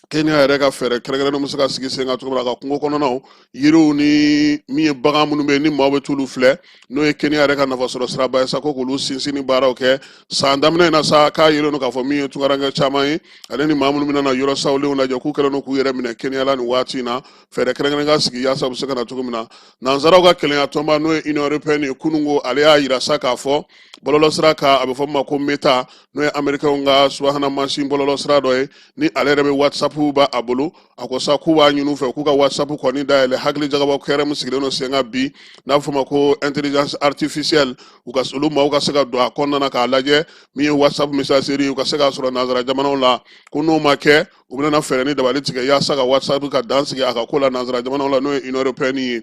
Kenya yɛrɛ ka fɛɛrɛ kɛrɛnkɛrɛnnenw bɛ se ka sigi sen kan cogo min na, ka kungo kɔnɔnaw yiriw ni min ye bagan minnu bɛ yen ni maaw bɛ t'olu filɛ, n'o ye Kenya yɛrɛ ka nafasɔrɔ siraba ye sa, ko k'olu sinsinni baaraw kɛ. San daminɛ in na sa, k'a yelen don k'a fɔ min ye tungarankɛ caman ye, ale ni maa minnu bɛna na yɔrɔ sawulenw lajɛ, k'u kɛlen don k'u yɛrɛ minɛ Kenya la nin waati in na. Fɛɛrɛ kɛrɛnkɛrɛn ka sigi yaasa u bɛ se ka na cogo min na. Nansaraw ka kelenya tɔnba, n'o ye Union européenne ye, kununko ale y'a yira sa k'a fɔ bɔlɔlɔsira kan, a bɛ fɔ min ma ko Meta, n'o ye Américains ka subahana mansin bɔlɔlɔsira dɔ ye, ni ale yɛrɛ bɛ WhatsApp b'a a bolo. A ko sa k'u b'a ɲini u fɛ k'u ka WhatsApp kɔni dayɛlɛ. Hakili jagabɔ kɛrɛ min sigilen don sen kan bi, n'a bɛ fɔ o ma ko intelligence artificielle, u ka olu maaw ka se ka don a kɔnɔna na k'a lajɛ min ye WhatsApp messagerie, u ka se k'a sɔrɔ nansara jamanaw la. Ko n'o ma kɛ, u bɛna fɛɛrɛ ni dabali tigɛ yaasa ka WhatsApp ka dan sigi a ka ko la nansara jamanaw la, n'o ye Union européenne ye.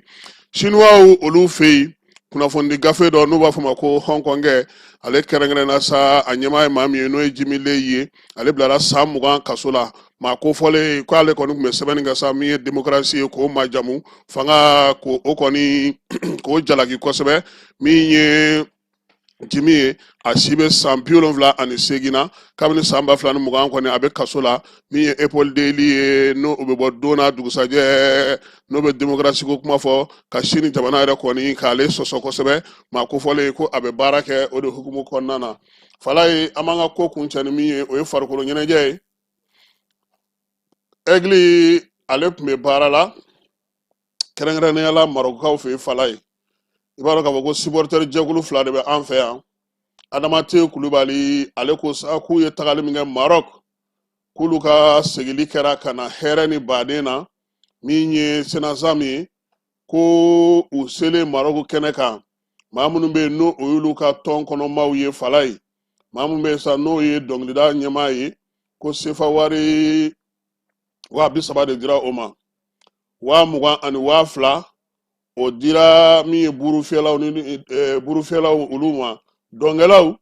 Chinois olu fɛ yen, kunnafonidi gafe dɔ n'u b'a fɔ ma ko Hong Kongkɛ, ale kɛrɛnkɛrɛnna sa, a ɲɛmaa ye maa min ye, n'o ye Jimmy Lai ye, ale bilara san 20 kaso la. Maa kofɔlen k'ale kɔni tun bɛ sɛbɛnni kɛ sa, min ye demokarasi ye, k'o majamu fanga, k'o kɔni k'o jalaki kosɛbɛ. Min ye Jimmy ye, a si bɛ san 78 na. Kabini san 2020 kɔni, a bɛ kaso la. Min ye Apple Daily ye, n'o o bɛ bɔ don n'a dugusajɛ, n'o bɛ demokarasi ko kuma fɔ, ka Sini jamana yɛrɛ kɔni k'ale sɔsɔ kosɛbɛ. Maa kofɔlen ko a bɛ baara kɛ o de hukumu kɔnɔna na. Falaye, an b'an ka ko kuncɛ ni min ye, o ye farikolo ɲɛnajɛ ye. Aigle ale tun bɛ baara la kɛrɛnkɛrɛnnenya la Marɔkukaw fɛ yen. Falaye, i b'a dɔn k'a fɔ ko supporter jɛkulu fila de bɛ an fɛ yan. Adama Te Kulubali, ale ko sa k'u ye tagali min kɛ Marɔk, k'olu ka segili kɛra ka na hɛrɛ ni baden na. Min ye Senasam ye, ko u selen Marɔku kɛnɛ kan, maa minnu bɛ yen n'o o y'olu ka tɔn kɔnɔmaaw ye, Falaye, maa minnu bɛ yen sa, n'o ye dɔnkilida ɲɛmaa ye, ko sefa wari 30.000 de dira o ma, 20.000 ani 2.000 o dira min ye burufiyɛlaw ni burufiyɛlaw olu ma. Dɔnkɛlaw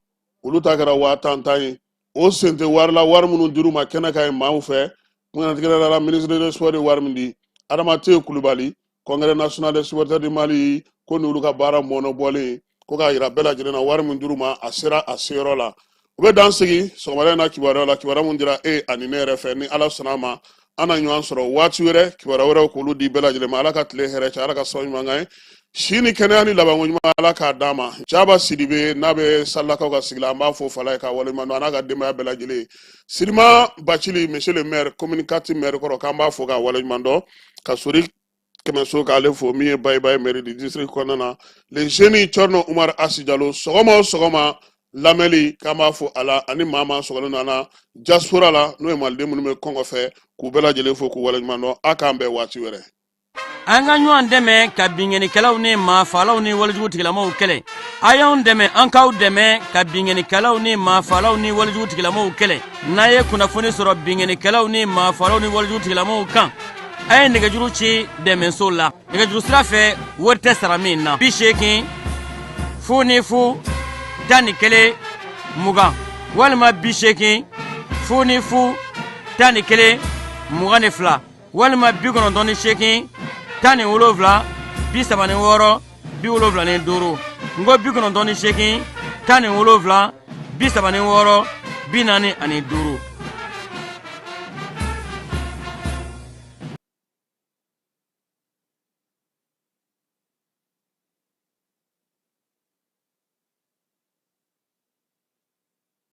olu ta kɛra 10.000 tan ye. O sen tɛ wari la, wari minnu dir'u ma kɛnɛ kan yen maaw fɛ, kɛrɛnkɛrɛnnenya la ministre des sports ye wari min di. Adama Te Kulubali, Congrès national des supporters du Mali, ko n'olu ka baara mɔnɔbɔlen ko k'a yira bɛɛ lajɛlen na, wari min dir'u ma, a sera a seyɔrɔ la. U bɛ dan sigi sɔgɔmada in na kibaruya la, kibaruya mun dira e ani ne yɛrɛ fɛ. Ni Ala sɔnna a ma, an na ɲɔgɔn sɔrɔ waati wɛrɛ, kibaruya wɛrɛw k'olu di bɛɛ lajɛlen ma. Ala ka tile hɛrɛ cɛ, Ala ka sɔn ɲuman kan ye, si ni kɛnɛya ni labanko ɲuman, Ala k'a d'an ma. Jaba Sidibe, n'a bɛ Salakaw ka sigi la, an b'a fo Falaye k'a waleɲuman dɔn, a n'a ka denbaya bɛɛ lajɛlen. Sirima Bacili, monsieur le maire, commune 4 maire kɔrɔ, k'an b'a fo k'a waleɲuman dɔn. Ka Sori Kɛmɛso k'ale fo, min ye Bayibayi maire du district kɔnɔna na. Le jeune Cɔrɔnɔ Umar Asi Jalo, sɔgɔma o sɔgɔma lamɛnli, k'an b'a fo a la, ani maa maa sɔgɔlen don an na diaspora la, n'o ye maliden minnu bɛ kɔngɔ fɛ, k'u bɛɛ lajɛlen fo k'u waleɲuman dɔn. A k'an bɛn waati wɛrɛ. An ka ɲɔgɔn dɛmɛ ka binkannikɛlaw ni maafaalaw ni walejugu tigilamaw kɛlɛ. A y'anw dɛmɛ, an k'aw dɛmɛ ka binkannikɛlaw ni maafaalaw ni walejugu tigilamaw kɛlɛ. N'a ye kunnafoni sɔrɔ binkannikɛlaw ni maafaalaw ni walejugu tigilamaw kan, a ye nɛgɛjuru ci dɛmɛso la nɛgɛjuru sira fɛ, wari tɛ sara min na: 80 00 11 20 walima 80 00 11 22 walima 98 17 36 75. N ko 98 17 36 45.